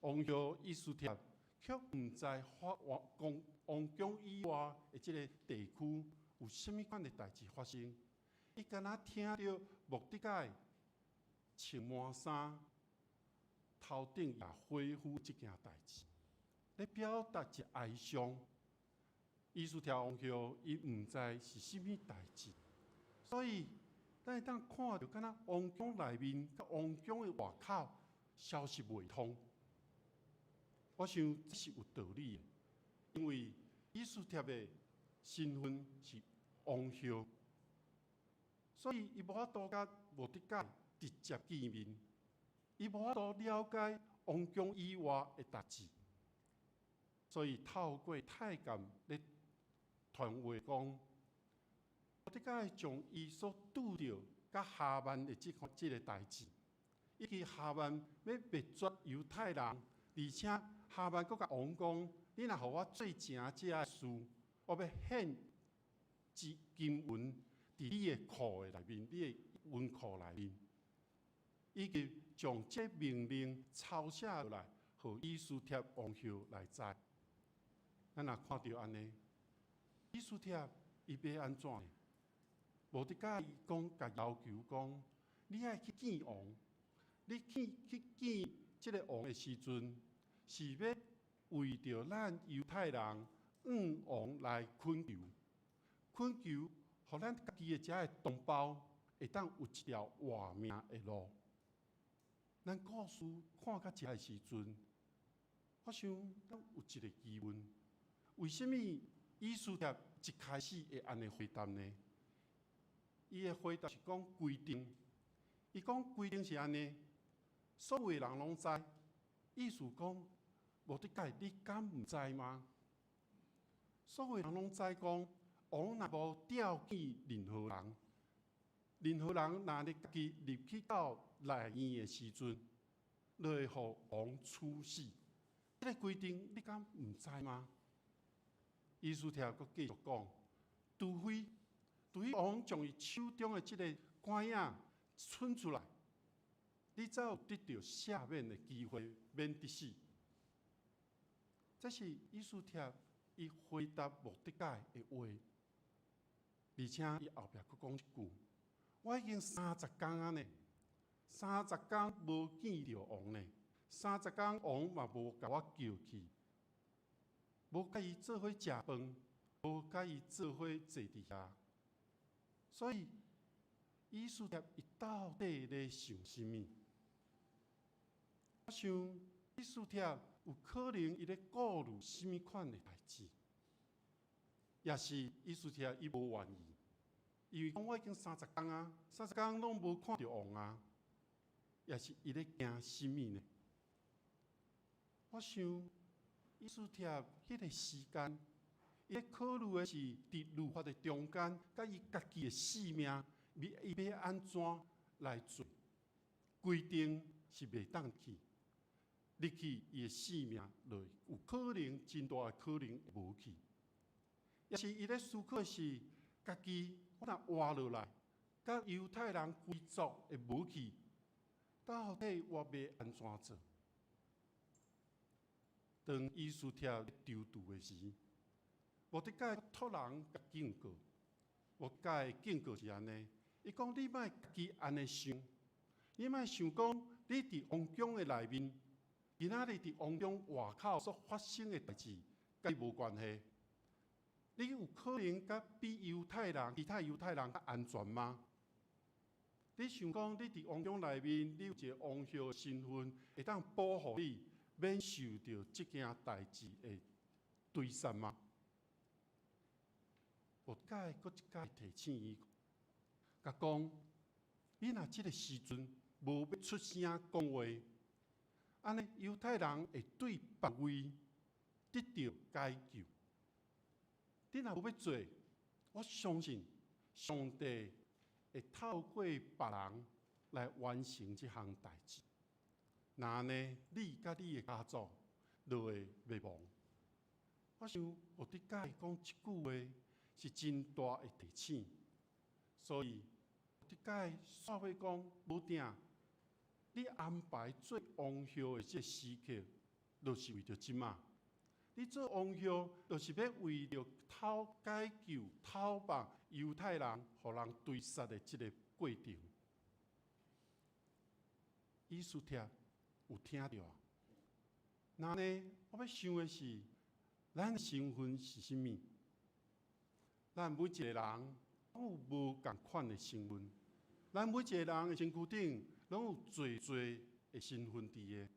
王后以斯帖卻毋知法王宮王宮以外的這个地區有啥物款的代誌發生？伊敢若聽著末底改穿麻衫，頭頂攑火斧這件代誌，咧表達一哀傷。以斯帖王后伊毋知是啥物代誌，所以咱會當看著敢若王宮內面佮王宮的外口消息袂通。我想這是有道理的，因為以斯帖的身份是王后，所以伊無法度佮末底改直接見面，伊無法度了解王宮以外的代誌，所以透過太監咧傳話講，末底改將伊所拄著佮哈曼的這個代誌，以及哈曼欲滅絕猶太人，而且哈曼閣共王講：你若予我做成這个事，我欲獻金銀佇你的庫的內面，你的銀庫內面，以及將這命令抄寫落來，予以斯帖王后來知。咱若看著按呢，以斯帖伊欲按怎呢？末底改伊講，共要求講，你愛去見王，你去見這个王的時陣，是欲為著咱猶太人向王來懇求，懇求，予咱家己的遮个同胞會當有一條活命的路。咱故事看到遮的時陣，我想咱有一個疑問：為啥物以斯帖一開始會按呢回答呢？伊的回答是講規定，伊講規定是按呢，所有人攏知。意思講，末底改你敢毋知嗎？所有人攏知講，王若無召見任何人，任何人若咧家己入去到內院的時陣，就會予王處死。這个規定你敢毋知嗎？以斯帖閣繼續講，除非王將伊手中的這个拐仔伸出來，你才有得著赦免的機會，免得死。這是以斯帖伊回答末底改的話，而且伊後壁閣講一句：我已經三十工啊呢，三十工無見著王呢，三十工王嘛無共我叫去，無共伊做伙食飯，無共伊做伙坐佇遐。所以，以斯帖伊到底咧想啥物？我想，以斯帖有可能伊咧顧慮啥物款的代誌，也是以斯帖伊無願意，因為講我已經三十工啊，三十工攏無看著王啊，也是伊咧驚啥物呢？我想，以斯帖彼个時間，伊咧考慮的是佇律法的中間，佮伊家己的性命，伊欲按怎來做？規定是袂當去，入去伊的性命就有可能真大的可能無去。也是伊咧思考的是，家己我若活落來，佮猶太人貴族的無去，到底我欲按怎做？當以斯帖躊躇的時，末底改託人共警告，末底改警告是按呢，伊講你莫家己按呢想，你莫想講你佇王宮的內面，今仔日佇王宮外口所發生的代誌，佮你無關係。你有可能佮比猶太人、其他猶太人較安全嗎？你想講你佇王宮內面，你有一個王后的身份，會當保護你，免受著這件代誌的追殺嗎？末底改閣一擺提醒伊，共講：你若這个時陣無欲出聲講話，按呢猶太人會對別位得著解救。你若無欲做，我相信上帝會透過別人來完成這項代誌。若按呢，你佮你的家族就會滅亡。我想末底改講這句話是真大的提醒，所以末底改煞尾講無定，你安排做王后的這個時刻，就是為著這馬。你做王后，就是欲為著討解救、討放猶太人，予人追殺的這个過程。以斯帖有聽著啊？那呢，我欲想的是，咱身份是啥物？咱每一个人攏有無仝款的身份，咱每一个人的身軀頂攏有濟濟的身份佇个。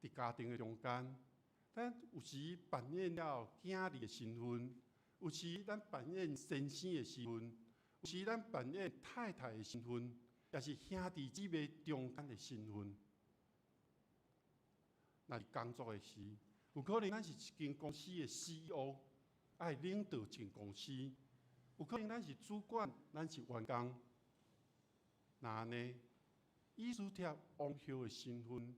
佇家庭的中間，咱有時扮演了囝兒的身份，有時咱扮演先生的身份，有時咱扮演太太的身份，也是兄弟姊妹中間的身份。若是工作的時，有可能咱是一間公司的 CEO，愛領導一間公司；有可能咱是主管，咱是員工。若按呢，以斯帖王后的身份，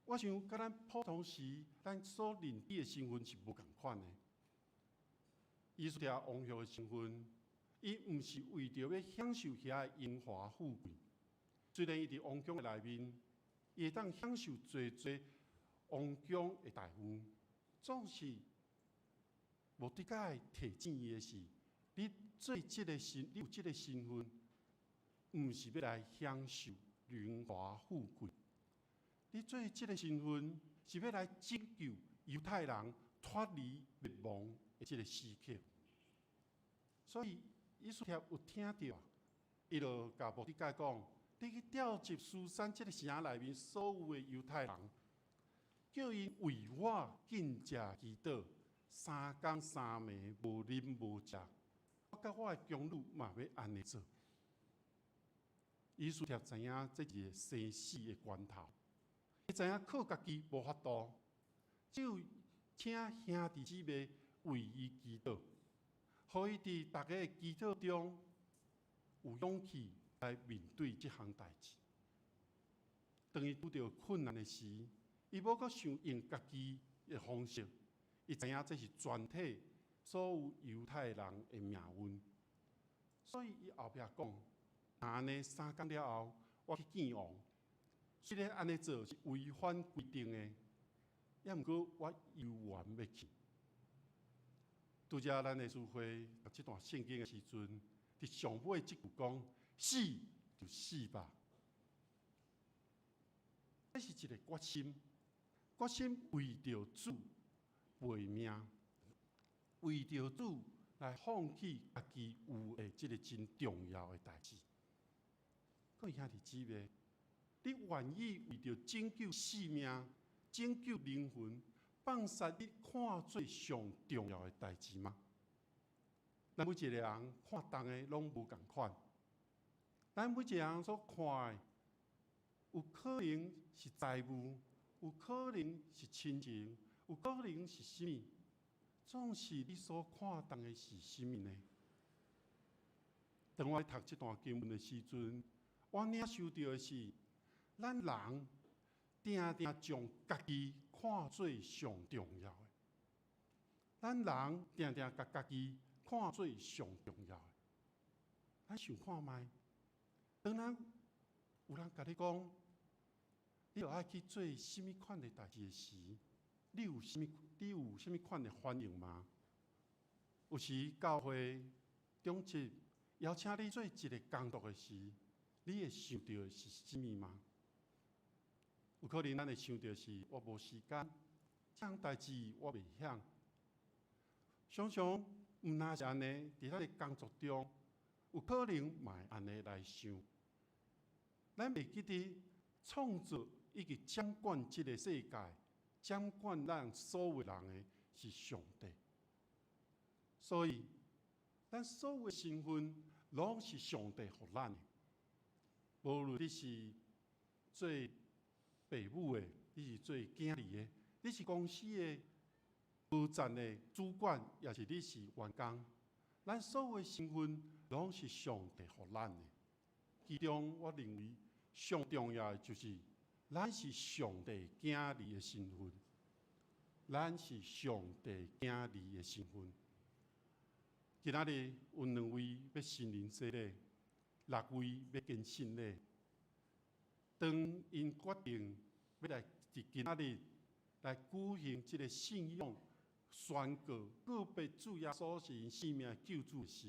我想佮咱普通時咱所認知的身份是無仝款的。以斯帖王后的身份，伊毋是為著欲享受遐的榮華富貴。雖然伊佇王宮的內面，伊會當享受濟濟王宮的待遇，總是末底改提醒伊的是：你做這个身，你有這个身份，毋是欲來享受榮華富貴。你做這个身份，是欲來拯救猶太人脫離滅亡的這个時刻。所以，以斯帖有聽著，伊就共末底改講：你去調集書珊這个城內面所有的猶太人，叫𪜶為我禁食祈禱，3工3暝無啉無食。我佮我的宮女嘛欲按呢做。以斯帖知影這是生死的關頭，伊知影靠家己無法度，只有請兄弟姊妹為伊祈禱，予伊佇逐家的祈禱中有勇氣來面對這項代誌。當伊拄著困難的時，伊無閣想用家己的方式，伊知影這是全體所有猶太人的命運，所以伊後壁講：若按呢3工了後，我去見王。雖然按呢做是違反規定的，抑毋過我猶原欲去。拄才咱的主會讀這段聖經的時陣，佇上尾這句講：死就死吧。這是一个決心，決心為著主賣命，為著主來放棄家己有的這个真重要的代誌。各位兄弟姊妹，你願意為著拯救性命、拯救靈魂，放捨你看做上重要的代誌嗎？咱每一个人看重的攏無仝款，咱每一個人所看的，有可能是財務，有可能是親情，有可能是啥物？總是你所看重的是啥物呢？當我讀這段經文的時陣，我領受著的是，咱人定定將家己看做上重要的。咱人定定共家己看做上重要的。咱想看覓？當咱有人共你講，你著愛去做啥物款的代誌的時，你有啥物款的反應嗎？有時教會長執邀請你做一个工作的時，你會想著的是啥物嗎？有可能咱會想著是我無時間，這項代誌我袂曉。常常毋但是按呢，佇咱的工作中，有可能嘛會按呢來想。咱袂記得創造以及掌管這个世界、掌管咱所有人的是上帝。所以，咱所有的身份攏是上帝予咱的。無論你是做爸母的，你是做囝兒的，你是公司的高層的主管，抑是你是員工，咱所有的身份攏是上帝予咱的。其中，我認為上重要的就是，咱是上帝囝兒的身份，咱是上帝囝兒的身份。今仔日有兩位欲新人洗禮，六位欲堅信禮。當𪜶決定欲來佇今仔日來舉行這个信仰宣告告白主耶穌是𪜶生命救主時，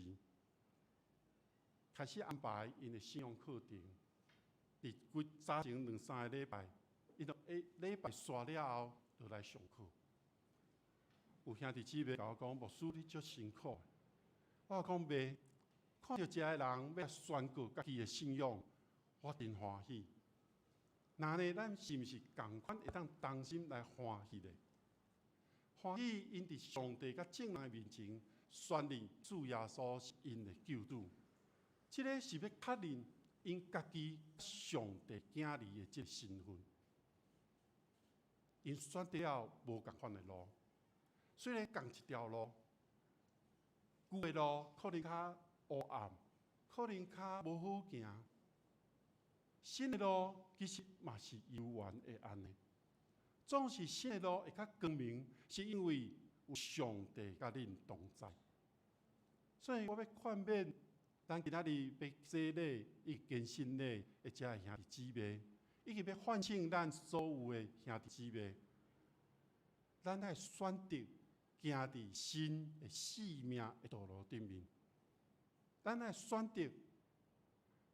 開始安排𪜶的信仰課程。佇規早前兩三個禮拜，𪜶就下禮拜煞了後，就來上課。有兄弟姊妹共我講，牧師你足辛苦。我講袂，看著遮的人欲宣告家己的信仰，我真歡喜。那呢，咱是毋是仝款會當同心來歡喜咧？歡喜𪜶佇上帝佮眾人的面前宣認主耶穌是𪜶的救主，這个是欲確認𪜶家己上帝囝兒的這个身份。𪜶選擇了無仝款的路，雖然仝一條路，舊的路可能較烏暗，可能較無好行。新的路其實嘛是猶原會按呢。總是新的路會較光明，是因為有上帝佮恁同在。所以我欲勸勉咱今仔日欲洗禮、欲堅信禮的遮的兄弟姊妹，以及欲喚醒咱所有的兄弟姊妹，咱愛選擇行佇新的生命的道路頂面。咱愛選擇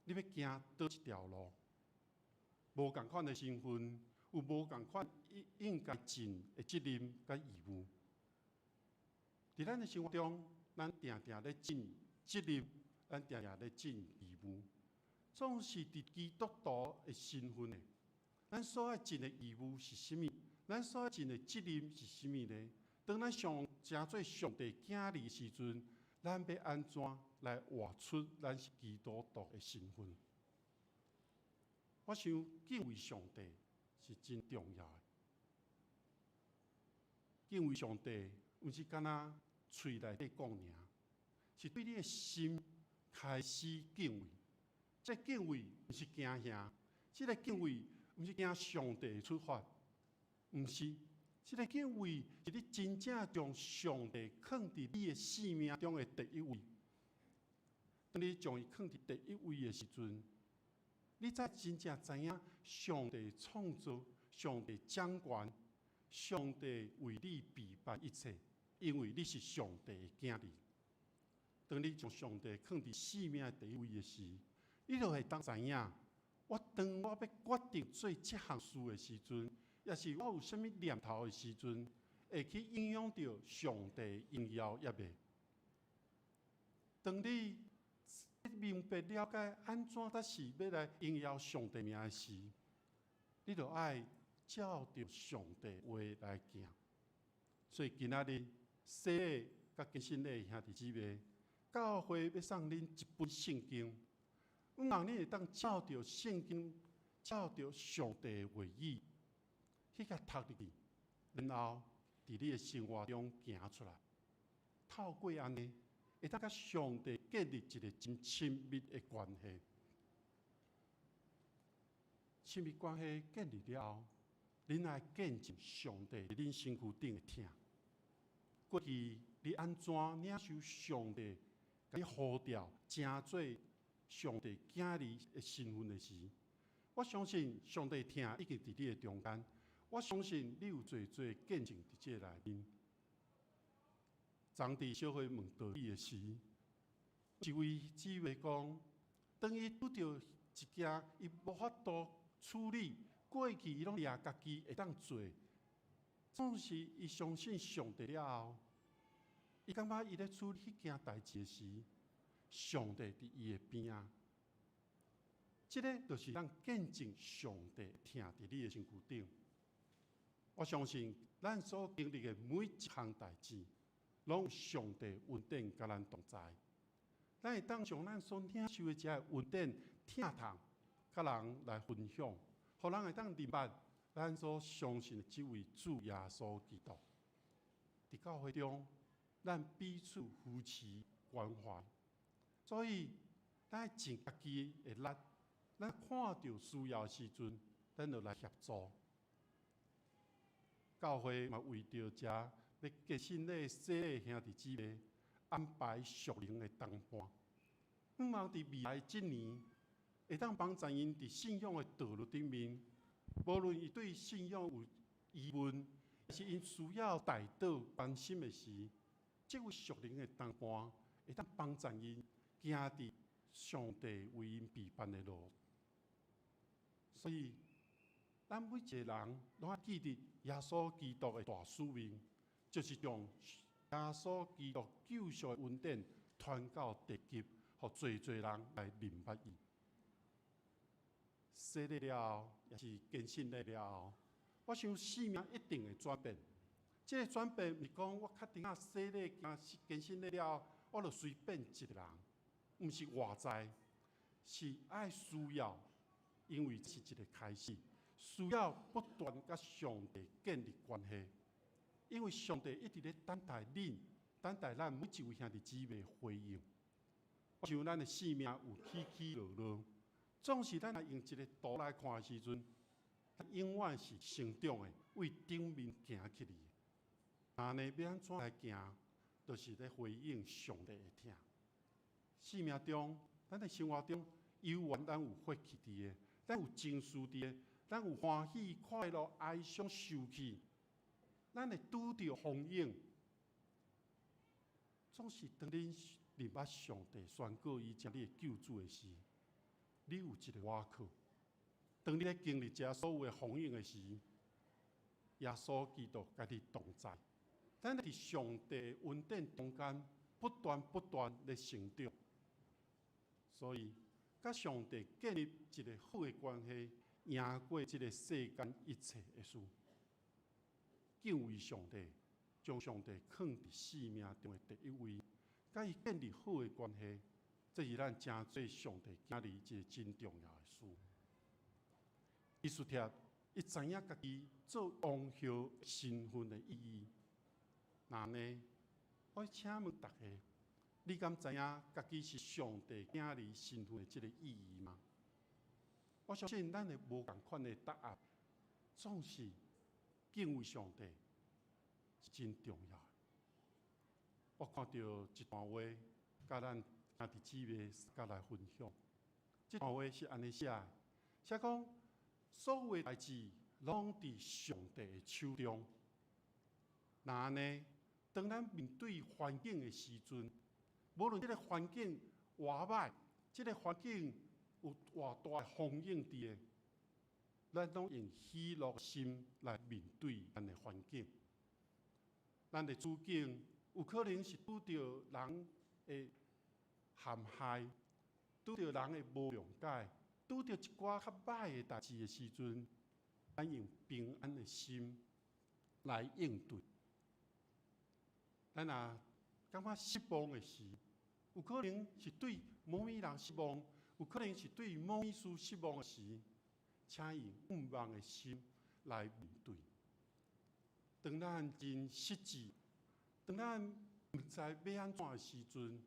你欲行佗一條路，無仝款的身份，有無仝款應該盡的責任佮義務。佇咱的生活中，咱定定咧盡責任，咱定定咧盡義務，總是佇基督徒的身份的。咱所愛盡的義務是啥物？咱所愛盡的責任是啥物呢？當咱上成做上帝囝兒時陣，咱欲按怎來活出咱是基督徒的身份？我想敬畏上帝是真重要的。敬畏上帝，毋是干焦喙內底講爾，是對你的心開始敬畏。這敬畏毋是驚嚇，這个敬畏毋是驚上帝處罰，毋是。這个敬畏是你真正將上帝囥佇你的生命中的第一位。當你將伊囥佇第一位的時陣，你才真正知影上帝創造、上帝掌權、上帝為你備辦一切，因為你是上帝的囝兒。當你將上帝囥佇生命的第一位的時，你就會當知影，我當我欲決定做這項事的時陣，抑是我有啥物念頭的時陣，會去影響著上帝榮耀抑袂？當你明白了解按怎才是欲來榮耀上帝名的時，你就愛照著上帝話來行。所以今仔日洗禮佮堅振禮兄弟姊妹，教會欲送恁一本聖經，向望恁會當照著聖經，照著上帝的話語去共讀入去，然後佇你的生活中行出來。透過按呢，會當佮上帝建立一个真親密的關係。親密關係建立了後，恁來見證上帝佇恁身軀頂的疼。過去你按怎領受上帝共你呼召，成做上帝囝兒的身份的時，我相信上帝疼已經佇你的中間。我相信你有濟濟見證佇這內面。昨佇小會問道理的時，一位姊妹講，當伊拄著一件伊無法度處理，過去伊攏掠家己會當做，總是伊相信上帝了後，伊感覺伊咧處理彼件代誌的時，上帝佇伊的邊仔。這个就是咱見證上帝疼佇你的身軀頂。我相信咱所經歷的每一項代誌，攏有上帝恩典佮咱同在。咱會當將咱所領受的這个恩典、疼痛，佮人來分享，予人會當明白咱所相信的這位主耶穌基督。佇教會中，咱彼此扶持關懷，所以咱愛盡家己的力。咱看著需要的時陣，咱就來協助。教會嘛為著遮欲堅振禮洗禮兄弟姊妹安排屬靈的同伴，向望佇未來這年，會當幫助𪜶佇信仰的道路頂面，無論伊對信仰有疑問，是𪜶需要代禱關心的時，這位屬靈的同伴會當幫助𪜶行佇上帝為𪜶備辦的路。所以，咱每一个人攏愛記得耶穌基督的大使命，就是將耶穌基督救贖的恩典傳到地極，予濟濟人來認捌伊。洗禮了後，抑是堅信禮了後，我想生命一定會轉變。這個轉變毋是講我確定啊洗禮堅信禮了後，我就隨便一個人，毋是外在，是愛需要，因為是一個開始，需要不斷佮上帝建立關係，因為上帝一直咧等待恁，等待咱每一位兄弟姊妹回應。我想咱的生命有起起落落，總是咱若用一個圖來看的時陣，永遠是成長的，為頂面行起去。按呢欲按怎來行，就是咧回應上帝的疼。生命中，咱的生活中，猶原咱有血氣佇的，咱有情緒佇的，咱有歡喜、快樂、哀傷、受氣，咱會拄著風湧。總是當恁認捌上帝，宣告伊成你的救主的時，你有一個倚靠。當你咧經歷這所有的風湧的時，耶穌基督佮你同在。咱佇上帝恩典中間不斷不斷咧成長，所以佮上帝建立一個好的關係，贏過這個世間一切的事。敬畏上帝，將上帝囥佇生命中的第一位，佮伊建立好的關係，這是咱成做上帝囝兒一個真重要的事。以斯帖，伊知影家己做王后身份的意義。那按呢，我請問大家，你敢知影家己是上帝囝兒身份的這個意義嗎？我相信咱會無仝款的答案，總是敬畏上帝是真重要的。我看著一段話，佮咱兄弟姊妹佮來分享。這段話是按呢寫的，寫講所有的代誌攏佇上帝的手中。那按呢，當咱面對環境的時陣，無論這個環境偌歹，這個環境有偌大的風湧佇的，咱攏用喜樂心來面對咱的環境。咱的處境有可能是拄著人的陷害，拄著人的無諒解，拄著一寡較歹的代誌的時陣，咱用平安的心來應對。咱若感覺失望的時，有可能是對某物人失望，有可能是對某物事失望的時，請用盼望的心來面對。當咱真失志，當咱毋知欲按怎的時陣，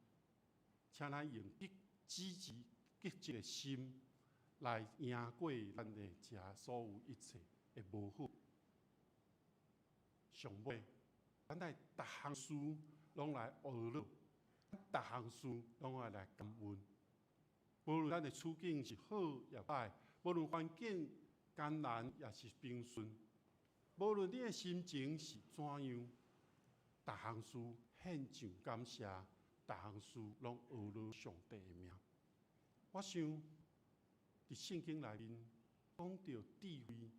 請咱用極積極、積極的心來贏過咱的這所有一切的無好。上尾，咱愛逐項事攏來呵咾，逐項事攏愛來感恩。無論咱的處境是好抑歹，無論環境艱難抑是平順，無論你的心情是怎樣，逐項事獻上感謝，逐項事攏呵咾上帝的名。我想，佇聖經內面講著智慧，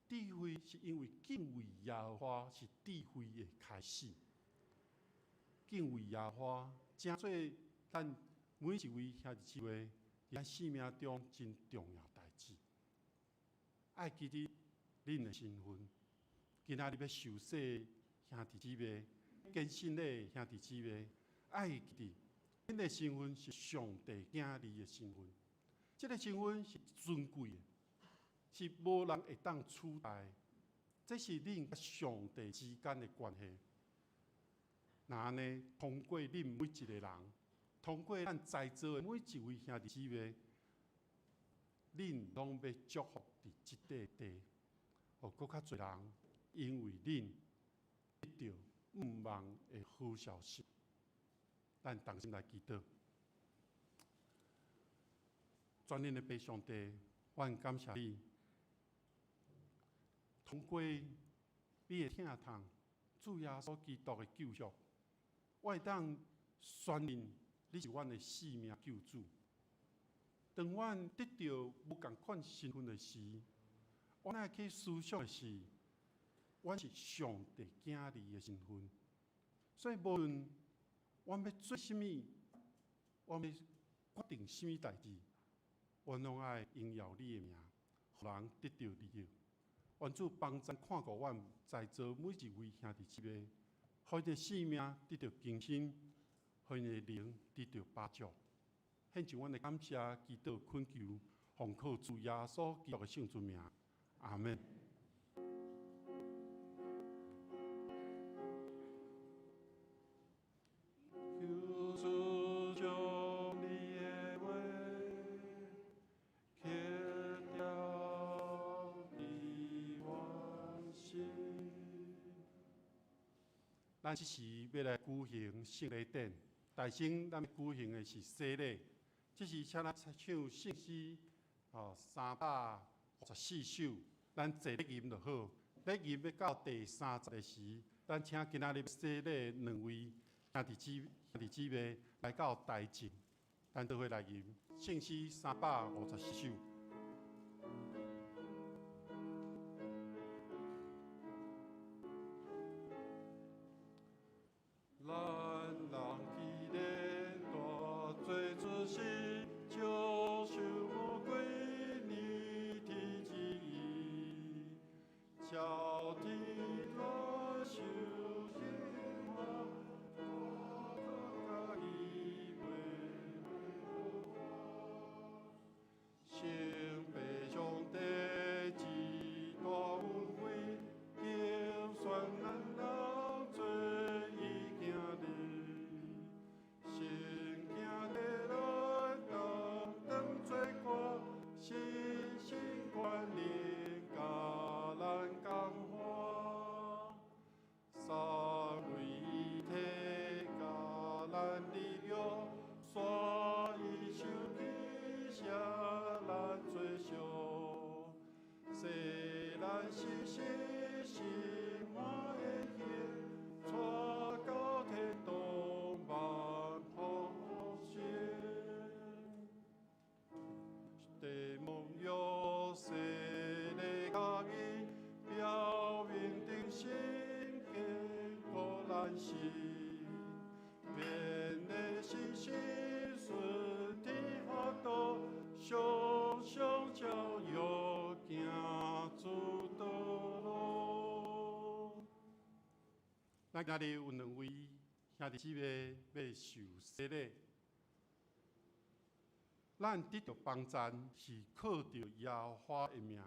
智慧是因為敬畏耶和華是智慧的開始。敬畏耶和華，成做咱每一位兄弟姊妹佇咱生命中真重要代誌。愛記得恁的身份，今仔日欲受洗兄弟姊妹，堅信的兄弟姊妹，愛記得恁的身份是上帝囝兒的身份，這個身份是尊貴的，是無人會當取代。這是恁佮上帝之間的關係。那按呢，通過恁每一個人，通過咱在座的每一位兄弟姊妹，恁攏欲祝福佇這塊地，予閣較濟人因為恁得著盼望的好消息。咱同心來祈禱，全能的父上帝，我感謝你，通過每你的疼痛，主耶穌基督的救贖，我會當宣認你是阮的性命救主。當阮得著無仝款身份的時，阮愛去思想的是，阮是上帝囝兒的身份。所以無論阮欲做啥物，阮欲決定啥物代誌，阮攏愛榮耀你的名，予人得著利益。願主幫贊看顧阮在座每一位兄弟姊妹，予𪜶的性命得著更新，予𪜶的靈得著飽足。獻上阮的感謝、祈禱、懇求，奉靠主耶穌基督的聖尊名，阿門。求主將你的話刻雕佇阮心。咱這時欲來舉行聖禮典，大先咱欲舉行的是洗禮。這時請咱唱聖詩，354首，咱坐咧吟就好。咧吟欲到第三節的時，咱請今仔日洗禮的兩位兄弟姊妹來到台前，咱做伙來吟聖詩354首。咱人既然大做出世，就受魔鬼逆天之意，朝天来受刑罚，我家己袂先被上帝之大恩惠，拣选咱人做伊囝兒，聖行的來擔當罪過，信心觀念共咱感化，三位一體共咱立約，煞伊受起捨咱罪贖，洗咱時時心歡喜，帶到天堂萬福星。地蒙約洗禮甲義，表明定心堅固咱心，免得信心順天法度，常常照耀行主道路。咱今日有兩位兄弟姊妹欲受洗禮，咱得著幫贊是靠著耶和華的名，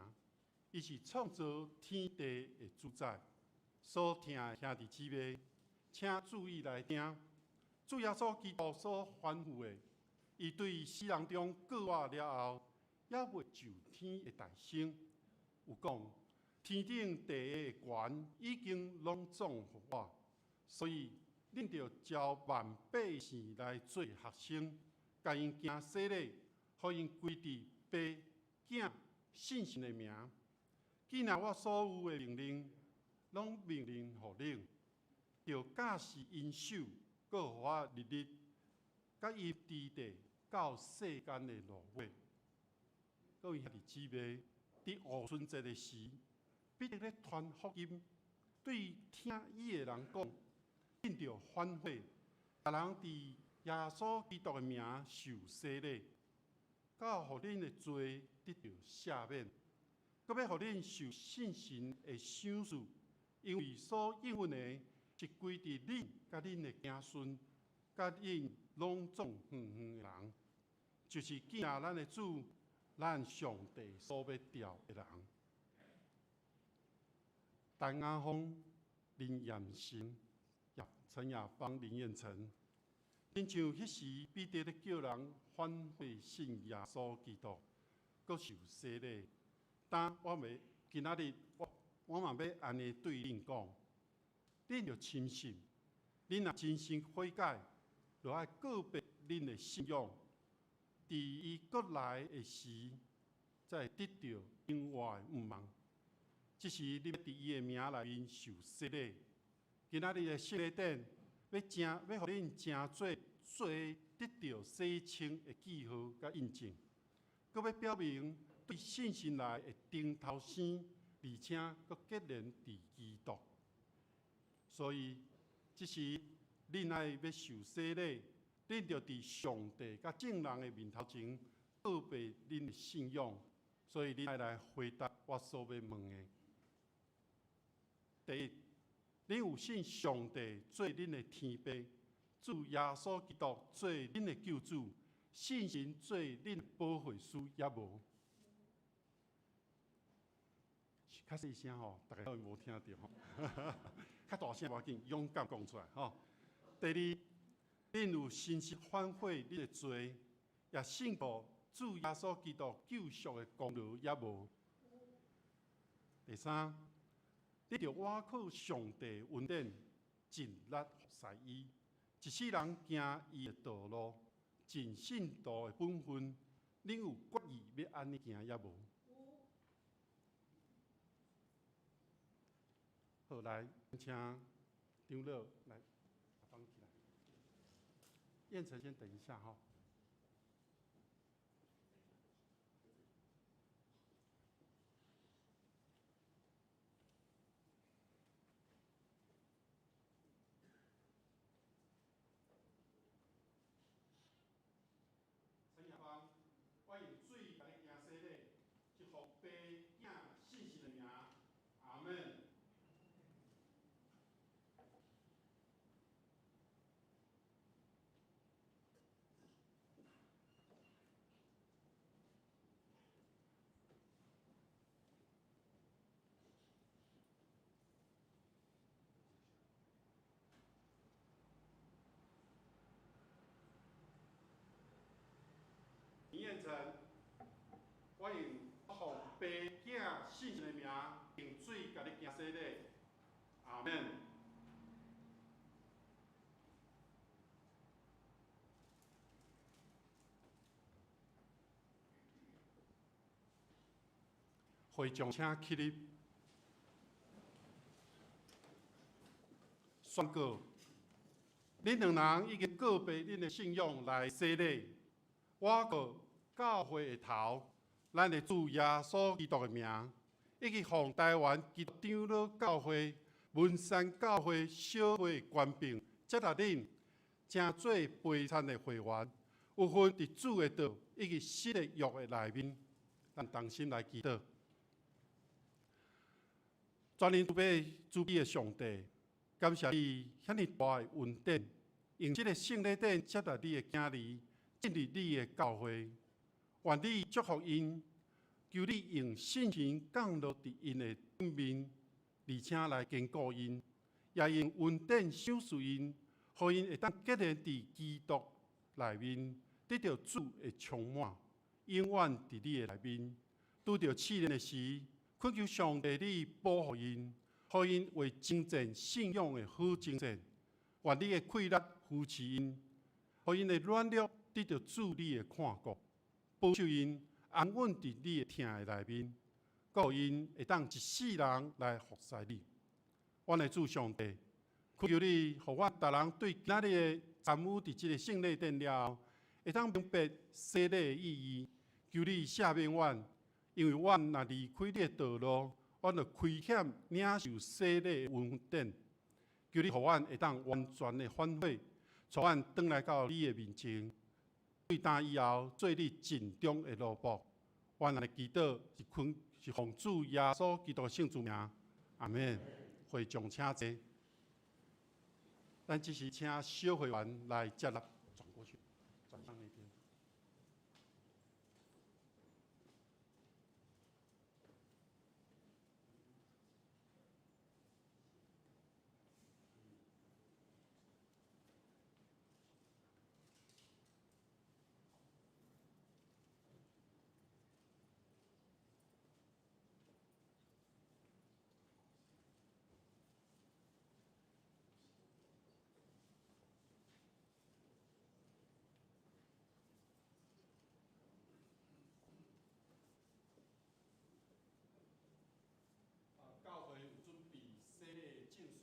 伊是創造天地的主宰。所聽的兄弟姊妹，請注意來聽，主耶穌基督所吩咐的，伊對死人中復活了後，猶未上天的大聲，有講：天頂地下的權已經攏總予我，所以恁著召萬百姓來做學生，共𪜶行洗禮，予𪜶歸佇父、囝、聖神的名。既然我所有的命令，攏命令予恁，著教示𪜶守，閣予我日日佮𪜶佇地到世間的落尾。各位兄弟姊妹，佇五旬節的時，彼得咧傳福音，對聽伊的人講，恁著反悔，逐人佇耶穌基督的名受洗禮，到予恁的罪得著赦免，閣欲予恁受聖神的賞賜，因為所應允的是歸佇恁佮恁的子孫，佮恁攏總遠遠的人，就是敬咱的主，咱上帝所欲召的人。陳亞峰、林彦成、陳亞芳、林彦成，親像彼時彼得咧叫人反悔信耶穌基督，閣受洗禮。當我欲今仔日我嘛欲按呢對恁講，恁著深信，恁若真心悔改，就愛告別恁的信仰，佇伊閣來的時，才會得著永活的盼望。這時你欲佇伊的名內面受洗禮。今仔日的聖禮典，欲成欲予恁成做罪得著洗清的記號佮印證，閣欲表明對信心來會重頭生，而且閣結連佇基督。所以，這時恁愛欲受洗禮，恁著佇上帝佮眾人的面頭前告白恁的信仰。所以，恁愛來回答我所欲問的。第一，恁有信上帝做恁的天父，主耶穌基督做恁的救主，聖神做恁的保惠師，抑無？較細聲吼，逐家可能無聽著吼。較大聲無要緊，勇敢講出來吼。第二，恁有誠實反悔恁的罪，也信靠主耶穌基督救贖的功勞，抑無？第三，你著倚靠上帝恩典，盡力服侍伊，一世人行伊的道路，盡信徒的本分。恁有決意欲按呢行，抑無？好，來，請長老來放起來。燕城先等一下哈。陳亞芳，我用水共你行洗禮，是奉父、囝、聖神的名，阿們。林彦成，我用奉父、囝、聖神的名，用水共你行洗禮，阿們。會長請起立，宣告：恁兩人已經告白恁的信仰來洗禮，我告教會的頭，咱的主耶穌基督的名，以及奉台灣基督長老教會文山教會小會權柄，接納恁，成做陪餐的會員，有份佇主的道以及新的約的內面，咱同心來祈禱。全能慈悲慈悲的上帝，感謝你遐爾大的恩典，用這个聖禮典接納你的囝兒進入你的教會，願你祝福𪜶，求你用信心降落佇𪜶的頂面，而且來堅固𪜶，也用恩典賞賜𪜶，予𪜶會當結連佇基督內面，得著主的充滿，永遠佇你的內面。拄著試煉的時，懇求上帝你保護𪜶，予𪜶為征戰信仰的好征戰。願你的氣力扶持𪜶，予𪜶的軟弱得著主你的看顧，保守𪜶安穩佇你的疼的內面，閣予𪜶會當一世人來服侍你。阮的主上帝，懇求你，予阮逐人對今仔日的參與佇這个聖禮典了後，會當明白洗禮的意義。求你赦免阮，因為阮若離開你的道路，阮就虧欠領受洗禮的恩典。求你予阮會當完全的反悔，帶阮轉來到你的面前，對今以後做你盡忠的奴僕。阮按呢祈禱是懇是奉主耶穌基督的聖主名，阿們。會長請坐。咱這時請小會員來接納，轉過去，轉向那邊。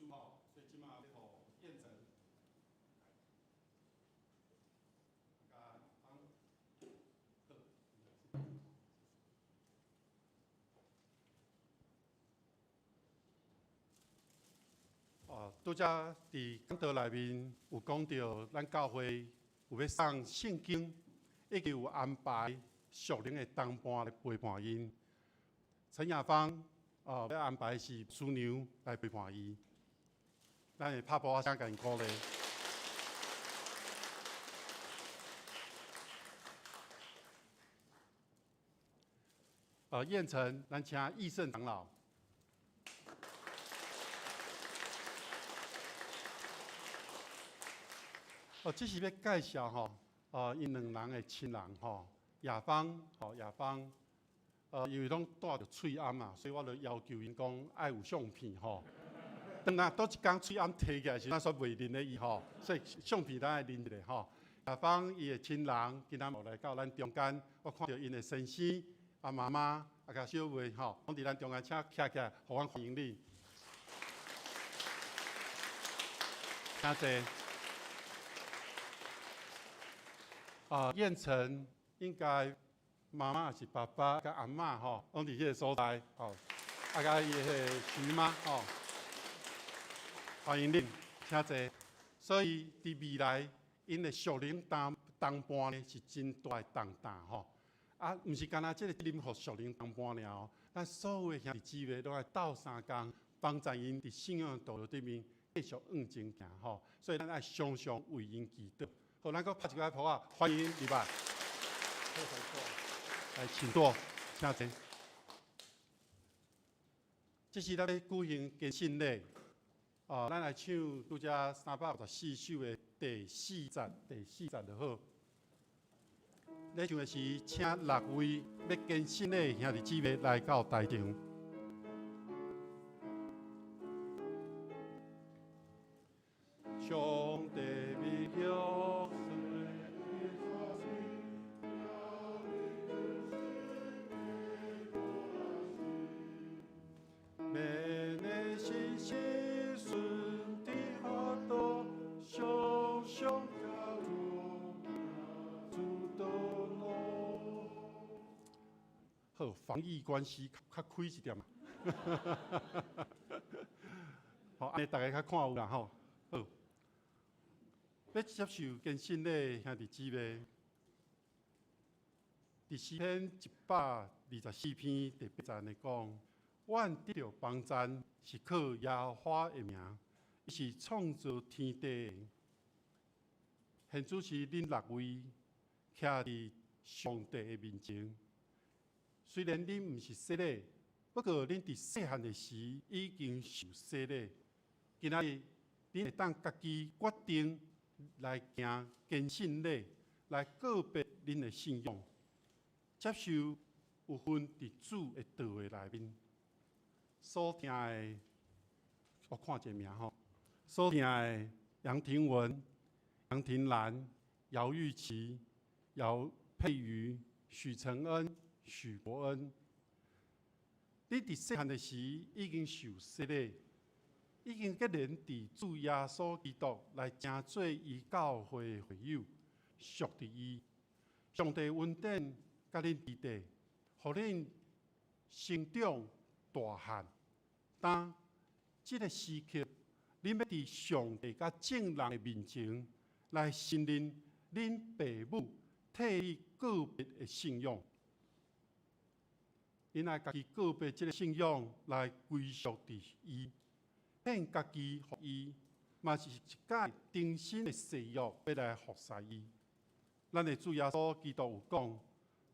師吼，所以這馬欲予燕城。哦，拄才佇講道內面有講著，咱教會有欲送聖經，以及有安排屬靈的同伴來陪伴𪜶。陳雅芳哦，欲安排是師娘來陪伴伊。咱會拍噗仔聲共𪜶鼓勵。燕城，咱請義盛長老。哦，這是欲介紹吼，哦，𪜶兩人的親人吼，雅芳，吼雅芳，因為攏帶著喙罨嘛，所以我就要求𪜶講愛有相片吼。當若佗一工喙罨提起來時，咱煞袂認得伊吼，所以相片咱愛認一下吼。雅芳伊的親人今仔日來到咱中間，我看著𪜶的先生、啊媽媽、啊佮小妹吼，攏佇咱中間，請徛起來，予阮歡迎恁。請坐。啊，燕城應該媽媽抑是爸爸佮阿嬤吼，攏佇彼个所在吼，啊佮伊的徐媽吼，歡迎恁，請坐。所以佇未來，𪜶的屬靈同同伴呢是真大的重擔吼。啊，毋是干焦這个責任予屬靈同伴爾哦，咱所有的兄弟姊妹攏愛鬥相共，幫助𪜶佇信仰的道路頂面繼續向前行吼。所以咱愛常常為𪜶祈禱。好，咱閣拍一擺噗仔，歡迎入來。來，請坐，請坐。這是咱欲舉行堅信禮。哦，咱來唱拄才354首的第四節，第四節就好。咧唱的是，請六位欲堅信禮的兄弟姊妹來到台上。上帝的約。好，防疫關係較開一點。好，按呢逐家較看有啦吼。好，欲接受堅信禮兄弟姊妹，佇詩篇124篇第八節來講，阮得著幫贊是靠耶和華的名，伊是創造天地的。現主時恁六位徛佇上帝的面前，雖然恁毋是洗禮，不過恁佇細漢的時已經受洗禮。今仔日恁會當家己決定來行堅信禮，來告別恁的信仰，接受有份佇主的道的內面。所聽的，我看一下名吼，所聽的楊廷文、楊廷蘭、姚玉琪、姚佩瑜、許承恩、許國恩，你佇細漢的時已經受洗禮，已經結連佇主耶穌基督來成做伊教會的會友，屬佇伊。上帝恩典佮恁弟弟，予恁成長大漢。當這个時刻，恁欲佇上帝佮眾人的面前來承認恁爸母替你告別的信仰。恁愛家己告別這个信仰，來歸屬佇伊，獻家己予伊，嘛是一擺終身的誓約，欲來服侍伊。咱的主耶穌基督有講，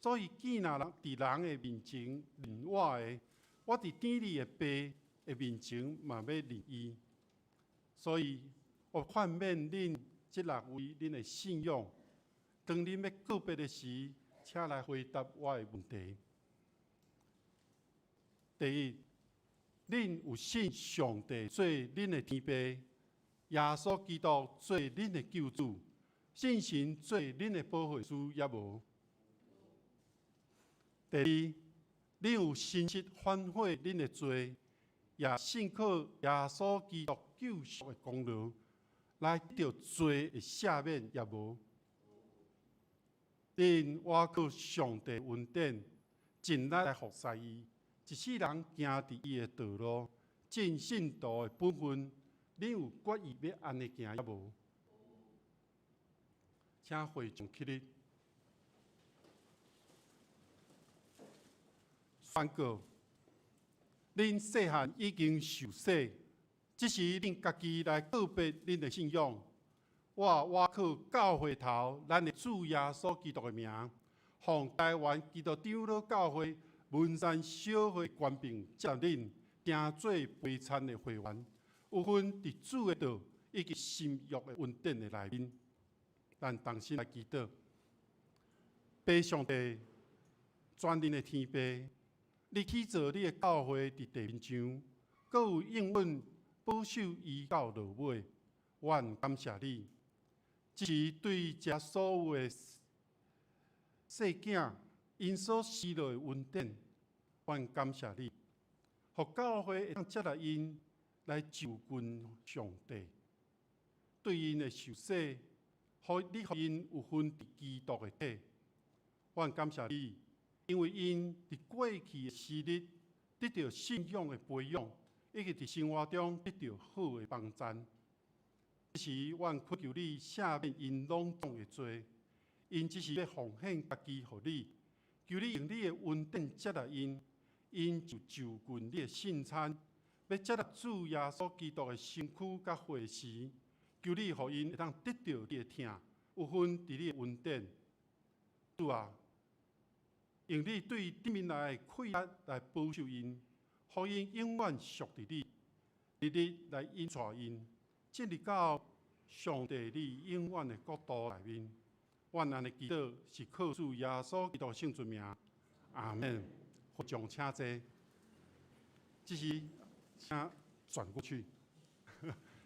所以見若人佇人的面前認我的，我佇天裡的爸的面前嘛欲認伊。所以，我勸勉恁這六位，恁的信仰，當恁欲告別的時，請來回答我的問題。第一，恁有信上帝做恁的天父，耶穌基督做恁的救主，聖神做恁的保惠師，抑無？第二，恁有誠實反悔恁的罪，也信靠耶穌基督救贖的功勞，來得著罪的赦免，也無？恁倚靠上帝恩典，盡力來服侍伊，一世人行佇伊的道路，盡信徒的本分。恁有決意欲按呢行也無？請會眾起立。宣告：恁細漢已經受洗，這時恁家己來告別恁的信仰。我倚靠教會頭，咱的主耶穌基督的名，奉台灣基督長老教會文山小會權柄接納恁，成做陪餐的會員，有份佇主的道以及新約的恩典的內面。咱同心來祈禱，父上帝，全能的天父，你起造你的教會佇地面上，閣有應允保守伊到落尾，阮感謝你。這是對這所有的細囝，𪜶所施落的恩典，阮感謝你，予教會會當接納𪜶來就近上帝，對𪜶的受洗，予你予𪜶有份佇基督的體。阮感謝你，因為𪜶佇過去的時日得著信仰的培養，以及佇生活中得著好的幫贊。這時，阮懇求你赦免𪜶攏總的罪，𪜶只是欲奉獻家己予你，求你用你的恩典接納𪜶，𪜶就就近你的聖餐，欲接納主耶穌基督的身軀佮血時，求你予𪜶會當得著你的疼，有份佇你的恩典。主啊，用你對頂面來的氣壓來保守𪜶，予𪜶永遠屬佇你，日日來引帶𪜶進入到上帝你永遠的國度內面。阮按呢祈禱是靠主耶穌基督聖尊名，阿們。會眾請坐，這時請轉過去，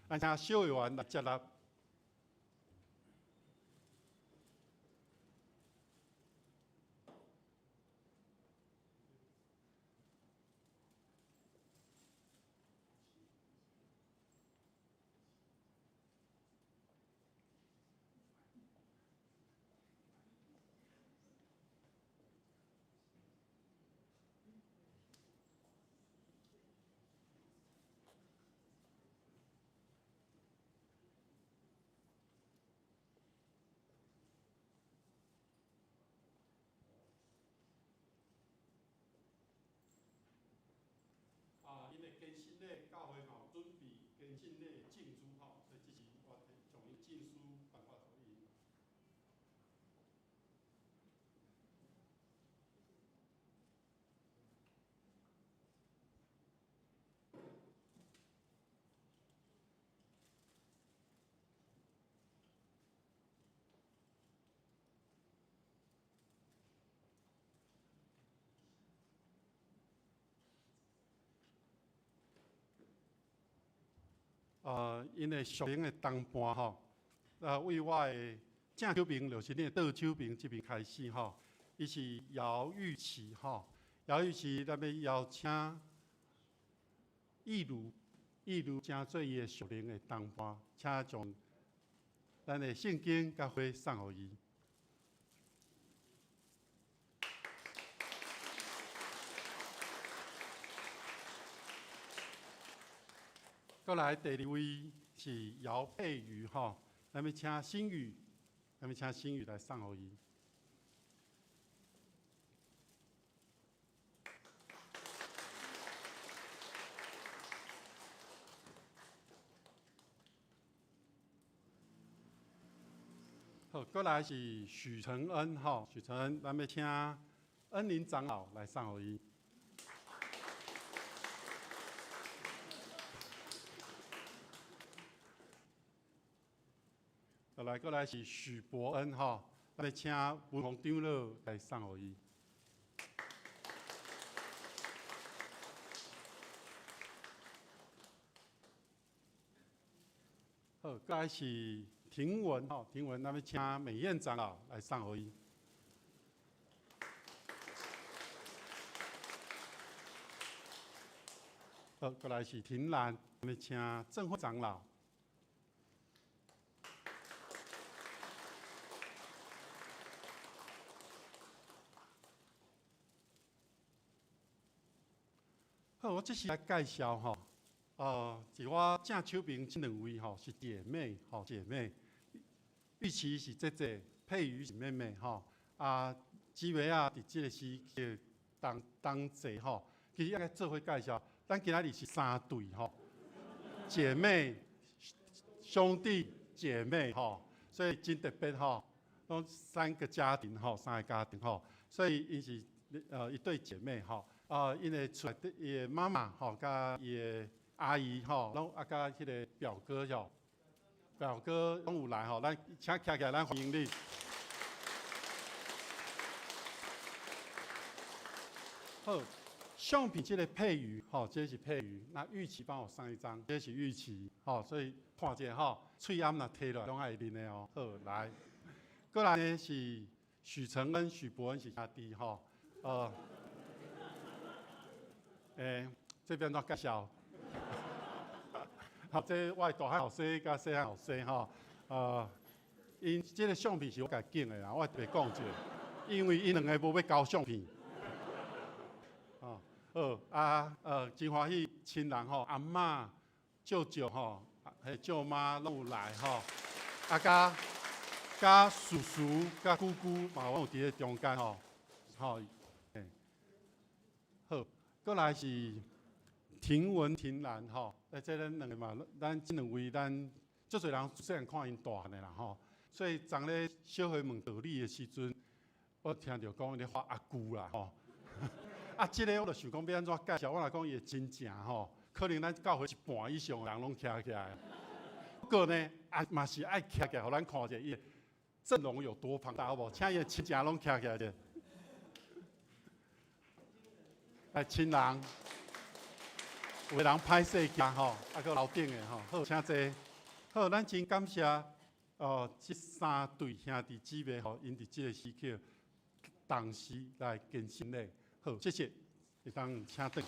咱請小會員來接納。啊，𪜶的堅信禮教會嘛有準備堅信禮的證書吼，所以這是我將𪜶證書頒發予𪜶。𪜶的屬靈的同伴吼，啊，為我的正手邊就是恁的倒手邊這邊開始吼，伊是姚玉琪吼，姚玉琪，咱欲邀請易如，易如成做伊的屬靈的同伴，請將咱的聖經佮花送予伊。過來第二位是姚佩瑜吼，咱欲請新宇，咱欲請新宇來送予伊。好，過來是許承恩吼，許承恩，咱欲請恩林長老來送予伊。來，過來是許伯恩吼，咱欲請文宏長老來送予伊。好，過來是廷文吼，廷文，咱欲請美燕長老來送予伊。好，過來是婷蘭，我們請鄭會長老。好，我這是來介紹吼，是我正手邊這兩位吼是姐妹，吼姐妹，玉琪是姐姐，佩瑜是妹妹，吼。啊，姊妹仔佇這个時刻同同齊吼，其實應該做伙介紹，咱今仔日是三對吼，姐妹、兄弟、姐妹吼，所以真特別吼，攏三個家庭吼，三個家庭吼，所以𪜶是一對姐妹吼。啊，𪜶的厝內底，伊的媽媽吼，佮伊的阿姨吼，攏啊佮彼个表哥吼，表哥攏有來吼，咱請徛起來，咱歡迎你。好，相片這个佩瑜吼，這是佩瑜，那玉琪幫我上一張，這是玉琪，吼，所以看者吼，喙罨若提落來攏愛啉的哦。好，來，過來呢是許承恩、許伯恩是兄弟吼，這邊怎介紹？好，這我的大漢後生佮細漢後生吼，𪜶這个相片是我家景的啦，我特別講一下，因為𪜶兩个無欲交相片。哦，好啊，真歡喜親人吼，阿嬤、舅舅吼，彼舅媽攏有來吼，啊，佮叔叔、佮姑姑嘛，攏有佇咧中間吼，吼，好。過來是婷文、婷蘭吼，這咱兩个嘛，咱這兩位咱足濟人細漢看𪜶大漢的啦吼，所以昨咧小伙問道理的時陣，我聽著講咧發阿舅啦吼，啊，這个我就想講欲按怎介紹，我若講伊的親情吼，可能咱教會一半以上的人攏徛起來。不過呢，啊嘛是愛徛起來，予咱看者伊的陣容有多龐大，好無？請伊的親情攏徛起來者。來親人，有的人歹勢行吼，啊，閣樓頂的吼，好，請坐。好，咱真感謝哦，這三對兄弟姊妹吼，𪜶佇這個時刻同時來堅信禮。好，謝謝，會當請轉。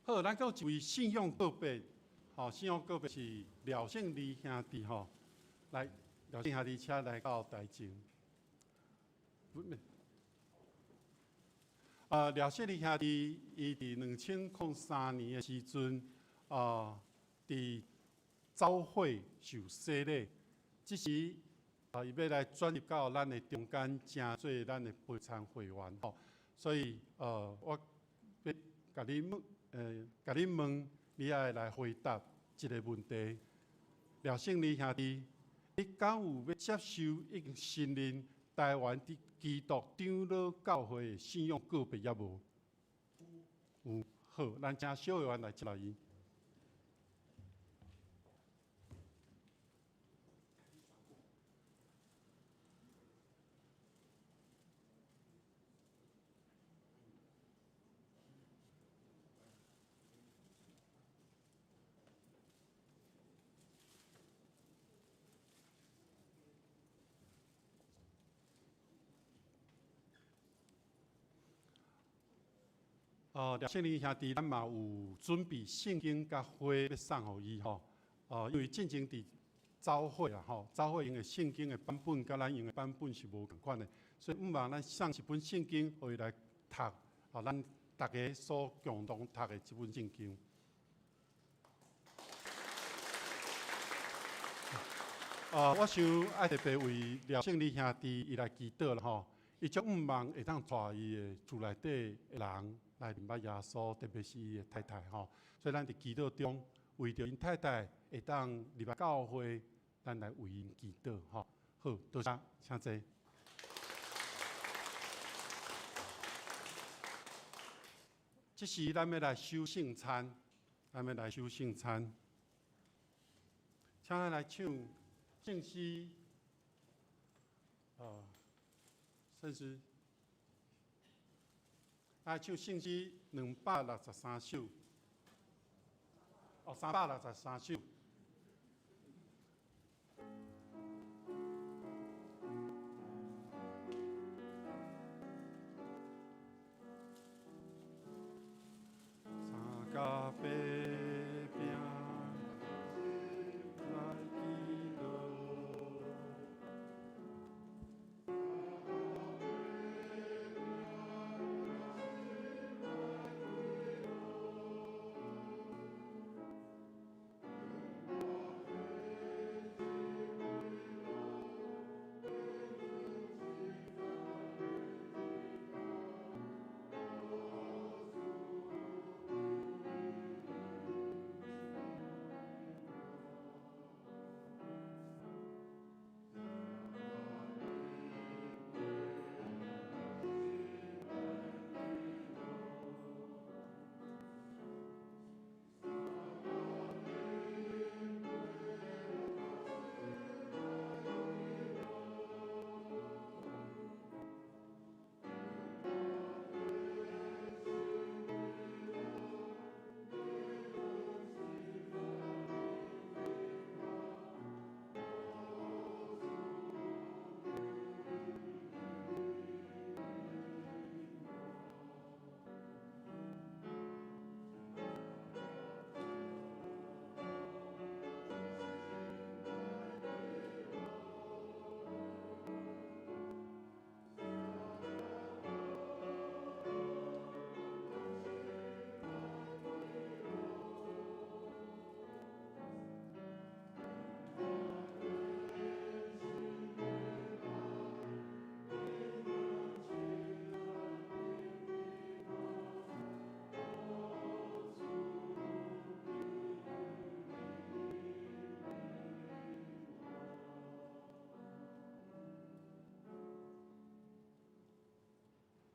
好，咱閣有一位信仰告白，吼，信仰告白是廖勝利兄弟吼，來，廖勝兄弟，請來到台前。廖勝利兄弟，伊佇2003年的時陣，佇召會受洗禮，這時伊欲來轉入到咱的中間，成做咱的陪餐會員吼。所以，我欲共你問，共你問，你愛來回答一个問題。廖勝利兄弟，你敢有欲接受已經承認台灣佇基督長老教會的信仰告白猶無？有，好，咱請小會員來接來伊。廖勝利兄弟，咱嘛有準備聖經佮花欲送予伊吼。因為進前佇召會啊吼，召會用的聖經的版本佮咱用的版本是無仝款的，所以毋妨咱送一本聖經予伊來讀，咱逐家所共同讀的這本聖經。我想愛特別為廖勝利兄弟伊來祈禱啦吼，伊足向望會當帶伊的厝內底的人來認捌耶穌，特別是伊的太太吼。所以咱佇祈禱中，為著𪜶太太會當入來教會，咱來為𪜶祈禱吼。好，多謝，請坐。這時咱欲來守聖餐，咱欲來守聖餐，請咱來唱聖詩，聖詩，來唱聖詩263首，哦，363首。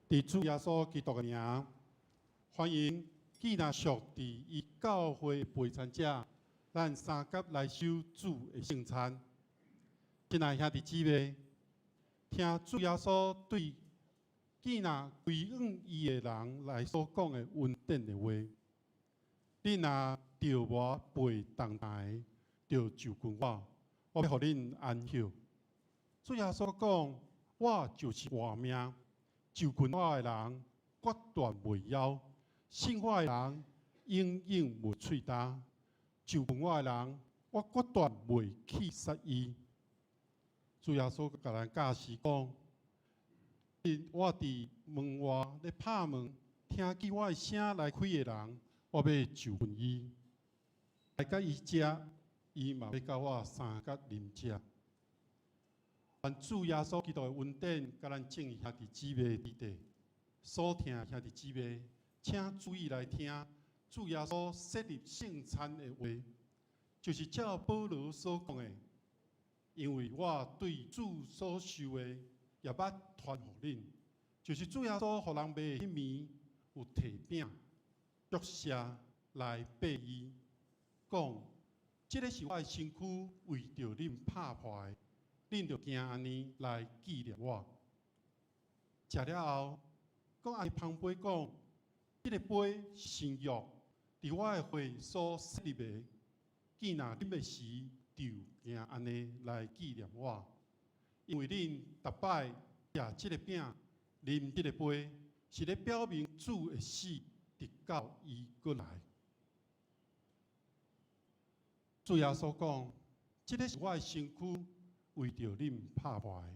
佇主耶穌基督的名，歡迎既若屬佇伊教會陪餐者，咱三甲來守主的聖餐。親愛兄弟姊妹，聽主耶穌對既若歸向伊的人來所講的恩典的話，恁若著我背重擔的，就就近我，我欲予恁安歇。主耶穌講，我就是活命，就近我的人，決斷袂枵；信我的人，永遠袂喙焦。就近我的人，我決斷袂棄殺伊。主耶穌共咱教示講，我佇門外咧拍門，聽見我的聲來開的人，我欲就近伊，來佮伊食，伊嘛欲佮我相佮啉食。願主耶穌基督的恩典，佮咱眾兄弟姊妹佇底所聽的兄弟姊妹，請注意來聽主耶穌設立聖餐的話，就是照保羅所講的，因為我對主所受的，也捌傳予恁，就是主耶穌予人賣的彼暝，有提餅、祝謝來擘伊，講：這个是我的身軀，為著恁拍破的。恁著行按呢來紀念我。食了後，閣按呢捧杯講：這个杯是新約，佇我的血所設立的。既若啉的時，就行按呢來紀念我。因為恁逐擺食這个餅、啉這个杯，是咧表明主的死，直到伊閣來。主耶穌講：這个是我的身軀。為著恁拍破的。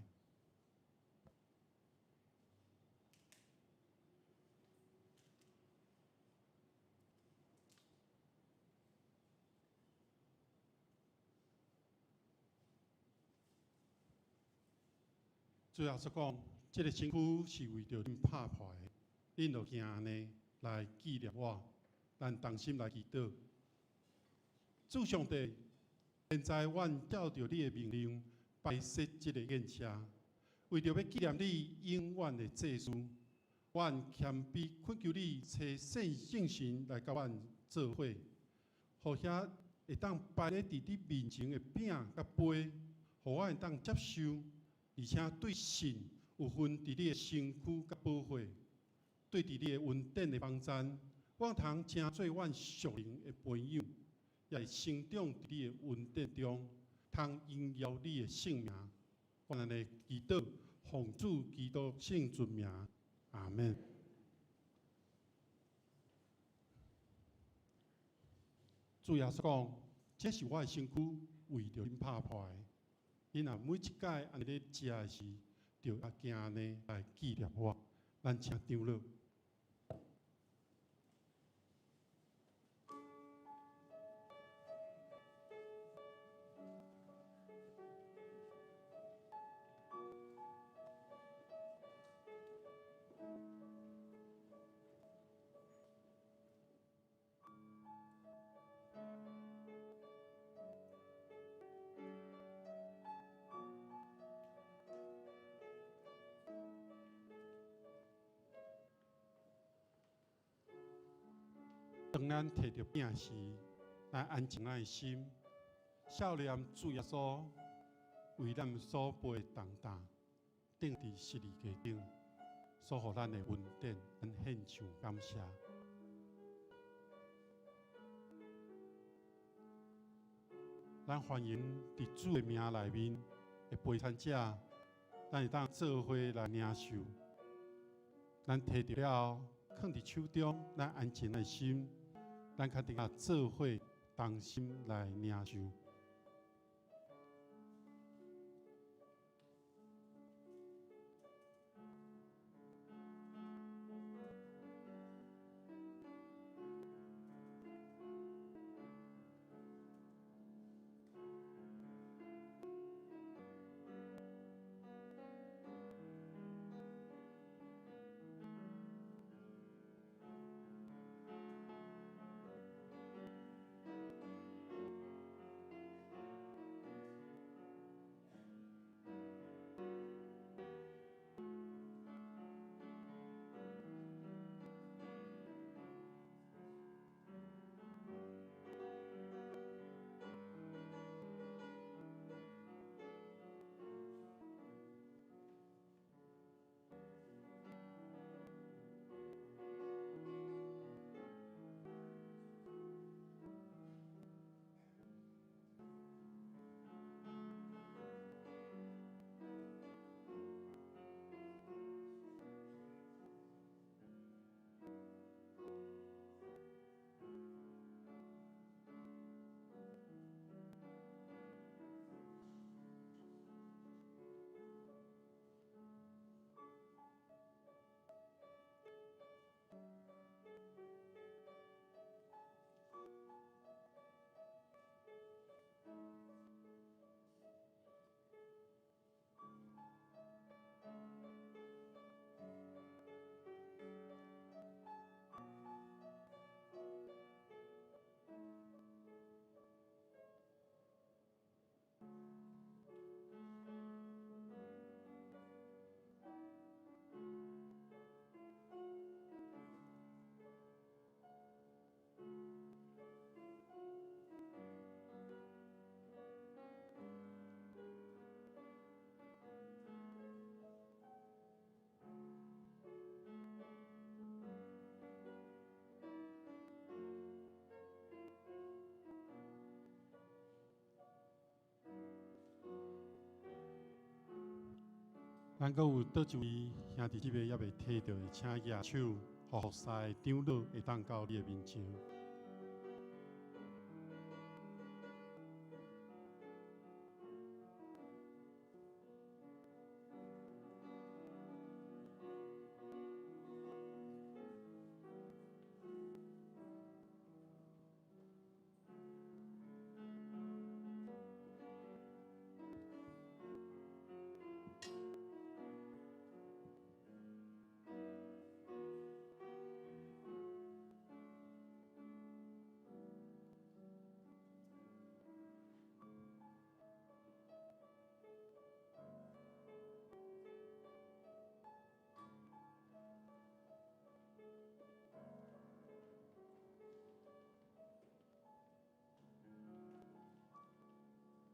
主耶穌講，這个身軀是為著恁拍破的，恁著行按呢來紀念我。咱同心來祈禱。主上帝，現在阮照著你的命令擺設這个宴席，為著欲紀念你永遠的祭司，阮謙卑懇求你，差遣聖神來佮阮做伙，予遐會當擺咧佇你面前的餅佮杯，予阮會當接受，而且對信有份佇你的身軀佮寶血，對佇你的恩典的幫贊，阮通成做阮屬靈的培養，也會成長佇你的恩典中，通榮耀你的聖名。阮按呢祈禱，奉主基督聖尊名，阿們。主耶穌講：這是我的身軀，為著恁拍破的。恁若每一擺按呢咧食的時，就愛行按呢來紀念我。咱請長老。當咱提著餅時，咱安靜咱的心，少念主耶穌為咱所背的重擔，釘佇十字架頂，所予咱的恩典，咱獻上感謝。咱歡迎佇主的名內面的陪餐者，咱會當做伙來領受。咱提著了後，囥佇手中，咱安靜的心，咱較定啊做伙同心來領受。咱閣有佗一位兄弟姊妹猶未提著的，請舉手，予服侍的長老會當到你的面前。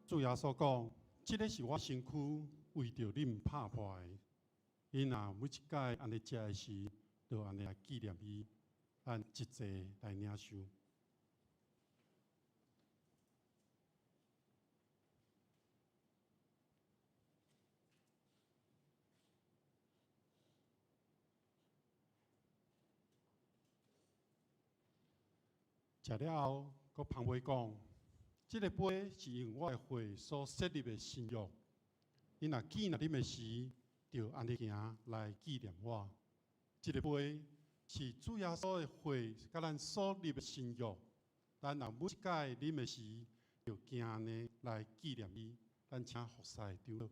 主耶穌講：這个是我身軀，為著恁拍破的。恁若每一擺按呢食的時，就按呢來紀念伊。咱一齊來領受。食了後，閣捧杯講：這个杯是用我的血所設立的新約。恁若見若啉的時，就按呢行來紀念我。這个杯是主耶穌的血，佮咱所立的新約。咱若每一擺啉的時，就行按呢來紀念伊。咱請服侍長老。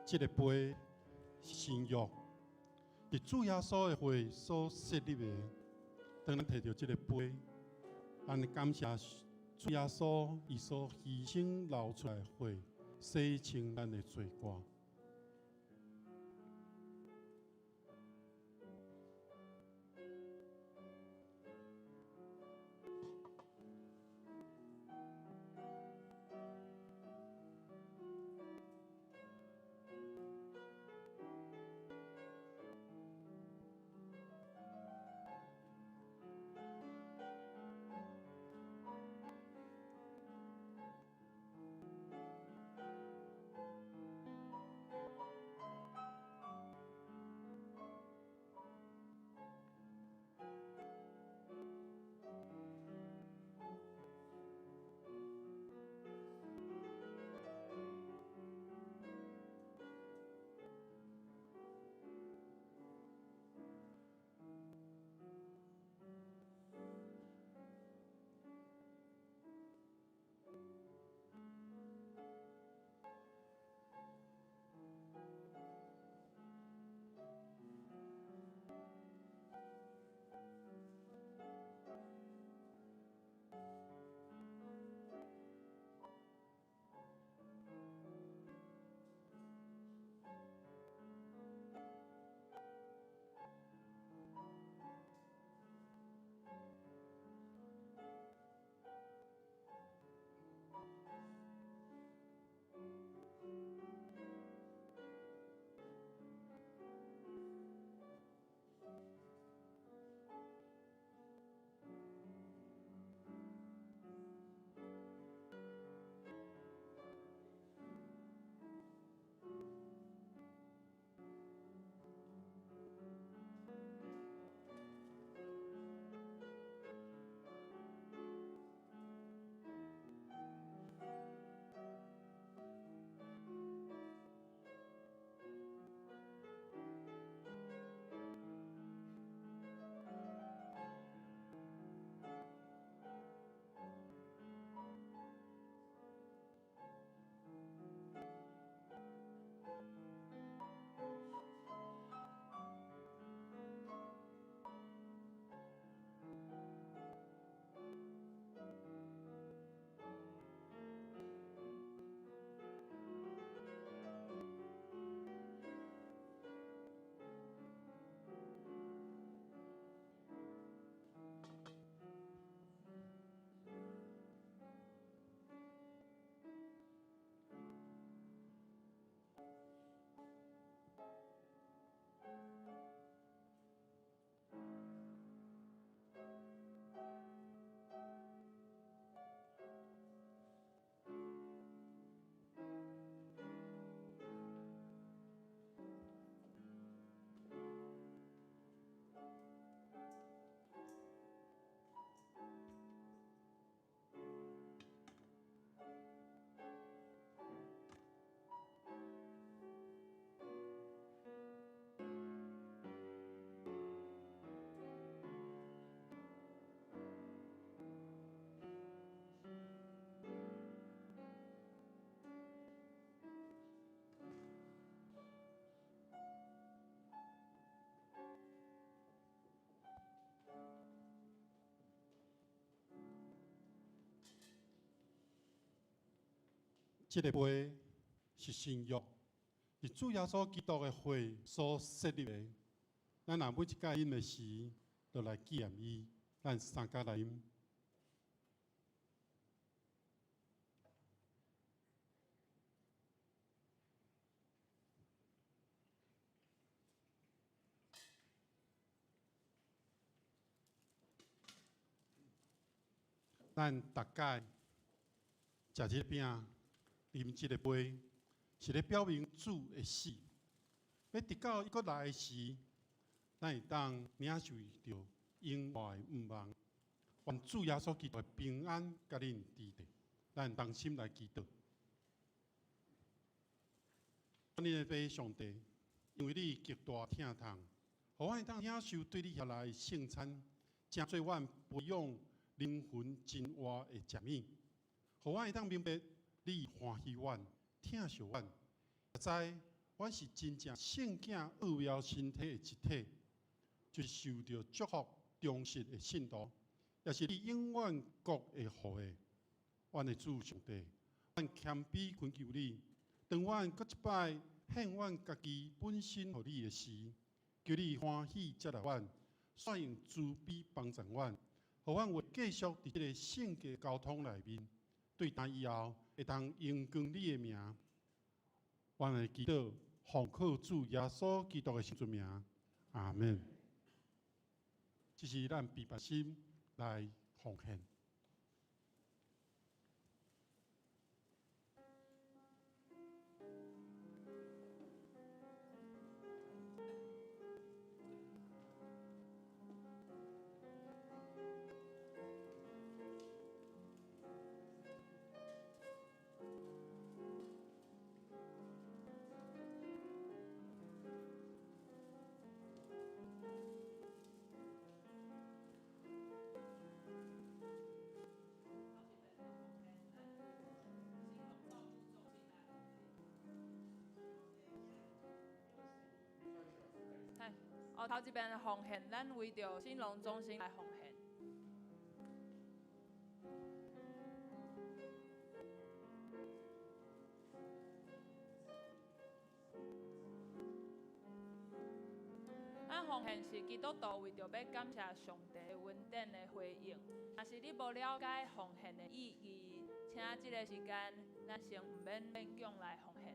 這个杯是新約，是主耶穌的血所設立的。當咱提著這个杯，咱感謝主耶穌伊所犧牲流出來的血，洗清咱的罪過。這个杯是新約，是主耶穌基督的血所設立的。咱若每一擺飲的時，就來紀念伊。咱三家來飲。咱逐擺食這個餅，啉這个杯，是咧表明主的死。欲直到伊閣來時，咱會當領受著永活的盼望。願主耶穌基督的平安佮恁佇咧，咱同心來祈禱。阮的父上帝，因為你極大疼痛，予阮會當領受對你遐來的聖餐，成做阮培養靈魂真活的食物，予阮會當明白你歡喜阮、疼惜阮，也知阮是真正聖囝奧妙身體的一體，就是受著祝福忠實的信徒，也是你永遠國的後裔。阮的主上帝，阮謙卑懇求你，當阮閣一擺獻阮家己本身予你的時，求你歡喜接納阮，煞用慈悲幫助阮。予阮有繼續佇這个聖潔交通內面，對今以後會當榮光你的名。阮來祈禱，奉靠主耶穌基督的聖名，阿門。這是咱平凡心來奉獻。哦，頭一遍奉獻，咱為著興隆中心來奉獻。咱奉獻是基督徒為著欲感謝上帝恩典的回應。若是你無了解奉獻的意義，請這个時間，咱先毋免勉強來奉獻。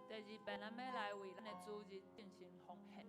第二遍，咱欲來為咱的主日進行奉獻。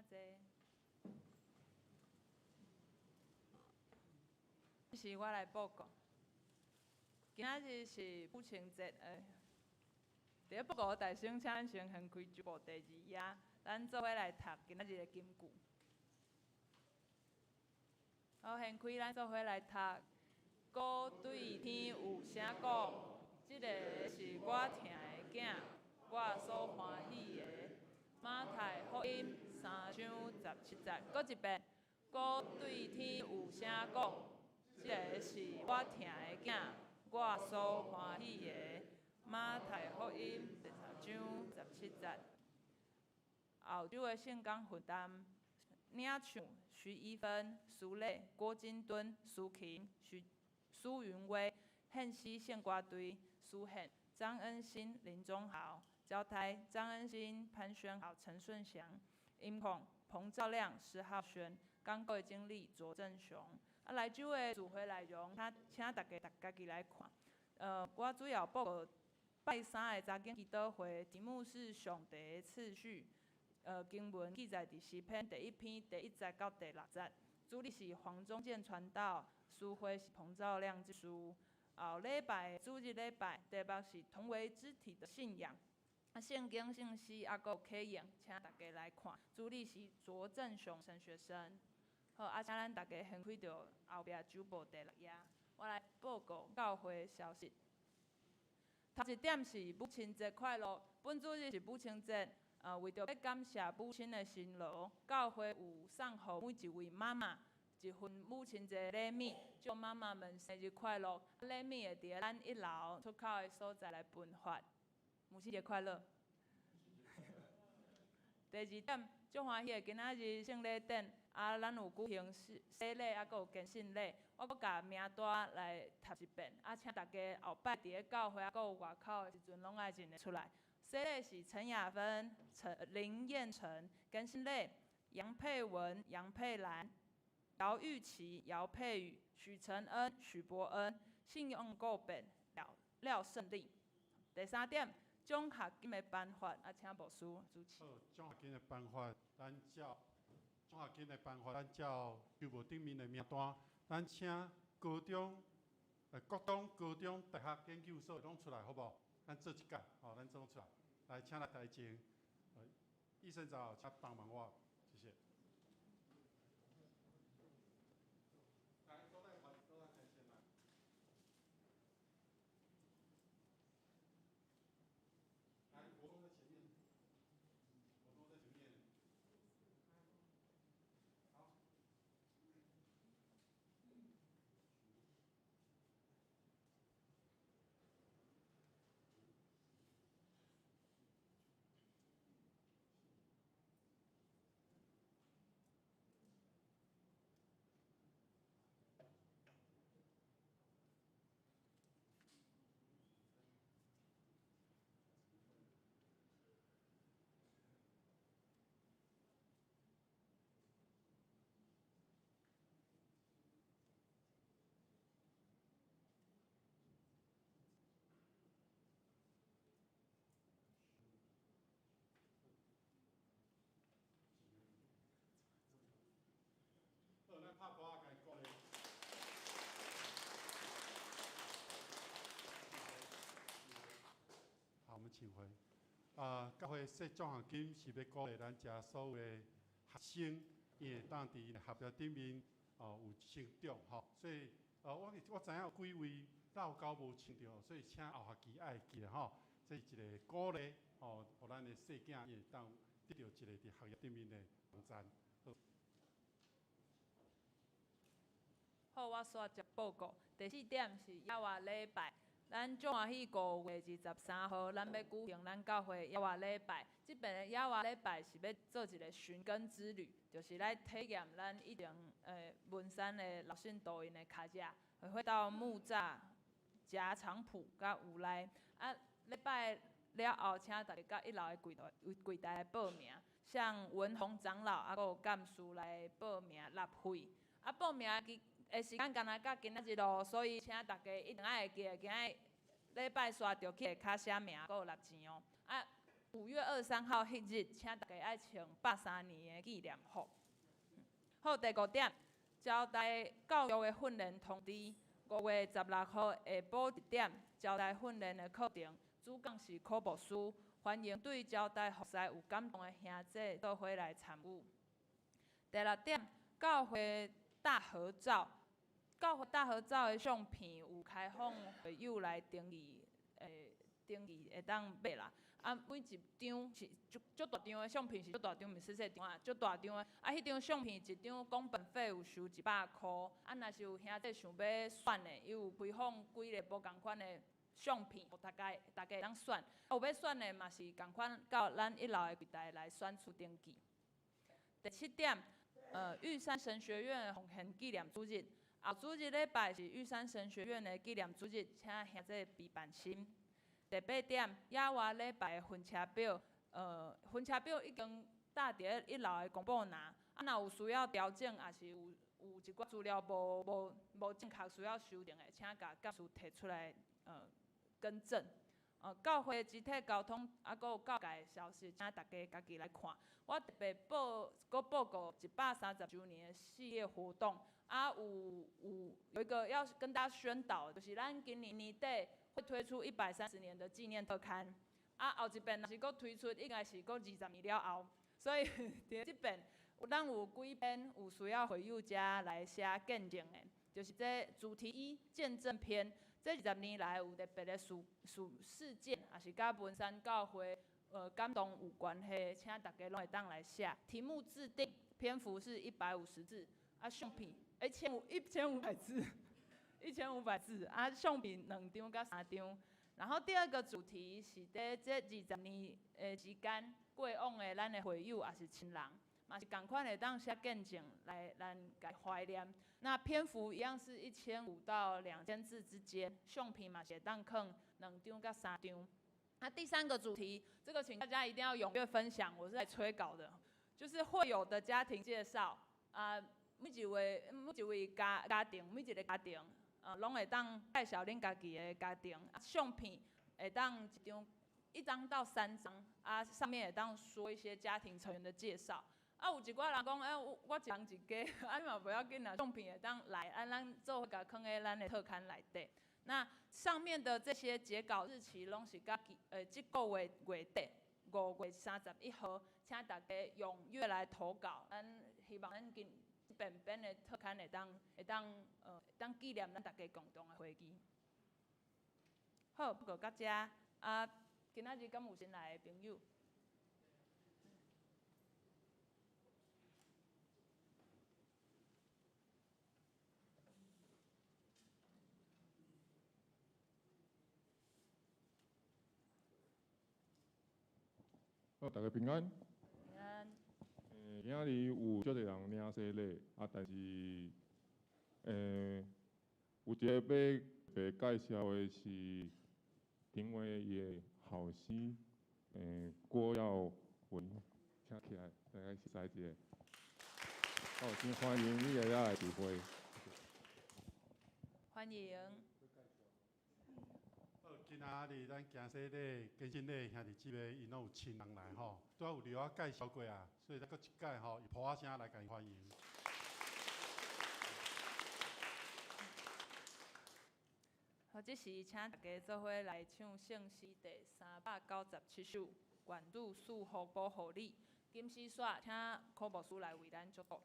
請坐。是我來報告。今仔日是母親節，佇咧報告大聲，請咱先掀開周報第二頁，咱做伙來讀今仔日的金句。好，掀開咱做伙來讀。鼓對天有聲講，這个是我疼的囝，我所歡喜的。馬太福音3章17節，閣一遍。鼓對天有聲講，這个是我疼的囝，我所歡喜的。馬太福音3章17節。後週的聖工分擔，領唱徐一芬、蘇磊、郭金敦、蘇琴、徐蘇雲威、獻詩聖歌隊、蘇憲、張恩新、林宗豪、交代張恩新、潘宣豪、陳順祥、音控彭兆亮、施浩軒、鋼構經理卓正雄。啊，來週的聚會內容，請大家逐家己來看。我主要報告拜三的查經祈禱會，題目是上帝的次序。經文記載佇詩篇第一篇第一節到第六節。主日是黃宗健傳道，司會是彭兆亮執事。後禮拜主日禮拜題目是同為肢體的信仰。啊，聖經聖詩啊，閣有啟應，請大家來看。主日是卓正雄神學生。好，啊，請咱大家掀開著後壁周報第六頁，我來報告教會消息。頭一點是母親節快樂，本主日是母親節。為著欲感謝母親的辛勞，教會有送予每一位媽媽一份母親節禮物，祝媽媽們生日快樂。禮物會佇咱一樓出口的所在來分發。母親節快樂！第二點，足歡喜的，今仔日聖禮典，啊，咱有舉行洗禮，啊，閣有堅信禮。我閣共名單來讀一遍，啊，請大家後擺佇咧教會啊，閣有外口的時陣，攏愛認會出來。洗禮是陳雅芬、陳林彥成，堅信禮楊佩文、楊佩蘭、姚玉琪、姚佩宇、許承恩、許伯恩，信用告白廖廖勝利。第三點，獎學金的頒發，啊，請牧師主持。好，獎學金的頒發，咱照獎學金的頒發，咱照周報頂面的名單，咱請高中、國中、高中、大學、研究所攏出來，好無？咱做一屆，吼，咱做出來，來，請來台前，醫生長，請幫忙我，謝謝。來，都來，都來台前來。來，國中在前面，國中在前面。好。好，咱拍鼓仔，共伊鼓勵。好，我們請回。啊，教會設獎學金是欲鼓勵咱遮所有的學生，伊會當佇𪜶學業頂面哦有成長吼。所以，我我知影有幾位落交無穿著，所以請後學期愛記得吼。這是一个鼓勵吼，予咱的細囝伊會當得著一个佇學業頂面的幫贊。好，我煞接報告。第四點是野外禮拜，咱足歡喜5月23號，咱欲舉行咱教會野外禮拜。這遍的野外禮拜是欲做一個尋根之旅，就是來體驗咱以前文山的老信徒𪜶的跤跡，會到木柵、夾長埔佮烏來。啊，禮拜了後，請大家到一樓的櫃台櫃台來報名，向文宏長老啊，閣有幹事來報名納費。啊，報名的時間干焦到今仔日咯，所以請大家一定愛會記得，今仔禮拜煞著去下跤寫名，閣有納錢哦。啊， 5月23號彼日，請大家愛穿130年的紀念服。好，第五點，招待教育的訓練通知，5月16號下晡1點，招待訓練的課程，主講是柯牧師，歡迎對招待服侍有感動的兄弟做伙來參與。第六點，教會大合照，教會大合照的相片有開放會友來登記，登記會當買啦。啊，每一張是足足大張的相片，是足大張，毋是細細張啊，足大張的。啊，彼張相片一張工本費有收100箍。啊，若是有兄弟想欲選的，伊有開放幾个無仝款的相片，予大家大家會當選。啊，有欲選的嘛是仝款到咱一樓的櫃台來選取登記。第七點，玉山神學院的奉獻紀念主日，後主日禮拜是玉山神學院的紀念主日，請兄弟備辦心。第八點，野外禮拜的分車表，分車表已經貼佇一樓的公布欄，啊，若有需要調整，抑是有一寡資料無正確需要修正的，請共幹事提出來，更正。教會集體溝通，啊，閣有教界的消息，請大家家己來看。我特別報告130週年的系列活動，啊，有一個要跟大家宣導，就是咱今年年底會推出130年的紀念特刊，啊，後一遍若是閣推出，應該是閣20年了後，所以佇這遍，咱有幾篇有需要會友遮來寫見證的，就是這主題一見證篇，這20年來有特別的事件，抑是佮文山教會感動有關係，請大家攏會當來寫。題目自定，篇幅是150字，啊，相片1500字。1500字，啊，相片2張佮3張。然後第二個主題是佇這20年的時間過往的咱的會友抑是親人，嘛是仝款會當寫見證來咱共懷念。那篇幅一樣是1500到2000字之間，相片嘛是會當囥2張佮3張。那第三個主題，這個請大家一定要踴躍分享，我是來催稿的，就是會友的家庭介紹啊，每一位家庭，每一個家庭。攏會當介紹恁家己的家庭，啊，相片會當一張，1張到3張，啊，上面會當說一些家庭成員的介紹。啊，有一寡人講，我一人一家，啊，嘛無要緊啦，相片會當來，啊，咱做伙共囥佇咱的特刊內底。那上面的這些截稿日期攏是佮這個月月底，5月31號，請大家踴躍來投稿。咱希望咱今這遍編的特刊會當紀念咱大家共同的回憶。好，報告到這，啊，今仔日敢有新來的朋友？好，大家平安。平安。今仔日有足濟人領洗禮，啊，但是，有一個欲特別介紹的是廷偉伊的後生，郭耀文，請起來，大家熟似一下。好，真歡迎你來遮來聚會。歡迎。好，今仔日咱行洗禮、堅振禮兄弟姊妹，𪜶攏有親人來吼，拄仔有劉仔介紹過啊，所以咱閣一擺吼，用噗仔聲來共𪜶歡迎。好，這時請大家做伙來唱聖詩第397首，願主賜福保護你。金絲煞，請柯牧師來為咱祝福。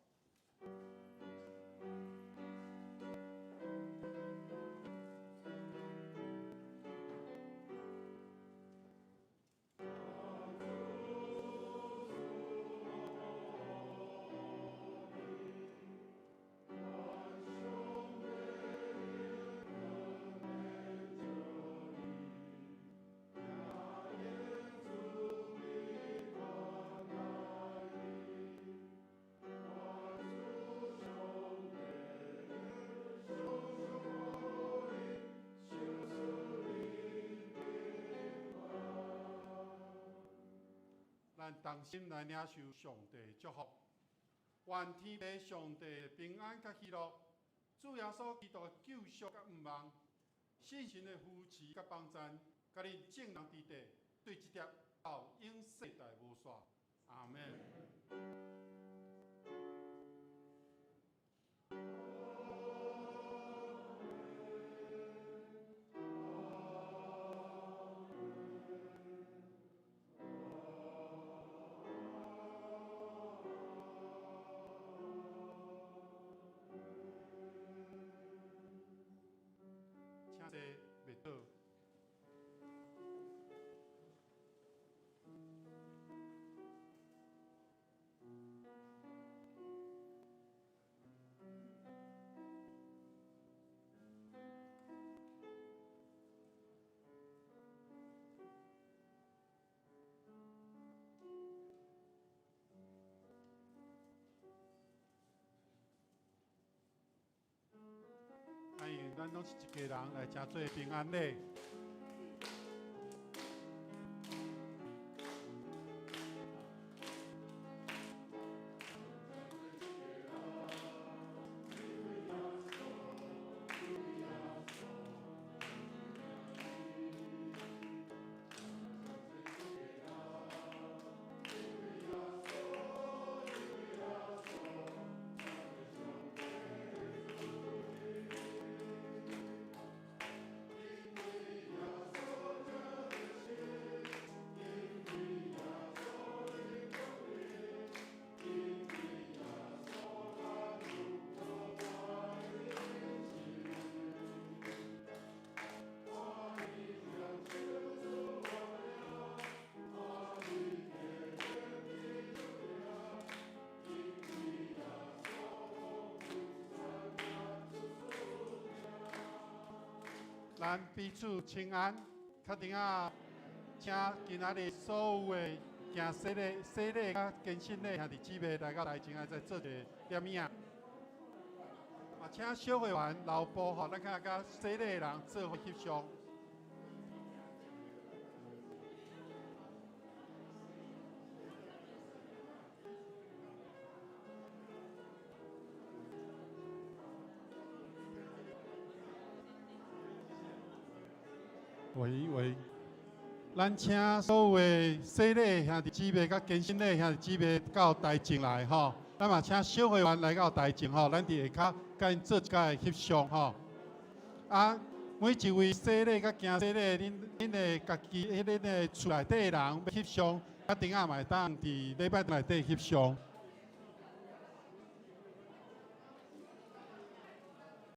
咱同心來領受上帝祝福，願天父上帝平安佮喜樂，主耶穌基督救贖佮毋忘，聖神的扶持佮幫贊，佮恁眾人佇底，對這粒到永世代無煞。阿門。请坐，袂倒。欢迎，咱攏是一家人來誠做平安禮。咱彼此請安，較陣仔，請今仔日所有的行洗禮、洗禮佮堅信禮兄弟姊妹來到台前來再做一个點名。嘛，請小會員留步吼，咱較佮洗禮的人做伙翕相。喂喂，咱請所有的洗禮兄弟姊妹佮堅信禮兄弟姊妹到台前來吼，咱嘛請小會員來到台前吼，咱佇下跤共𪜶做一擺翕相吼。啊，每一位洗禮佮行洗禮，恁的家己、彼恁的厝內底的人欲翕相，較陣仔嘛會當佇禮拜堂內底翕相。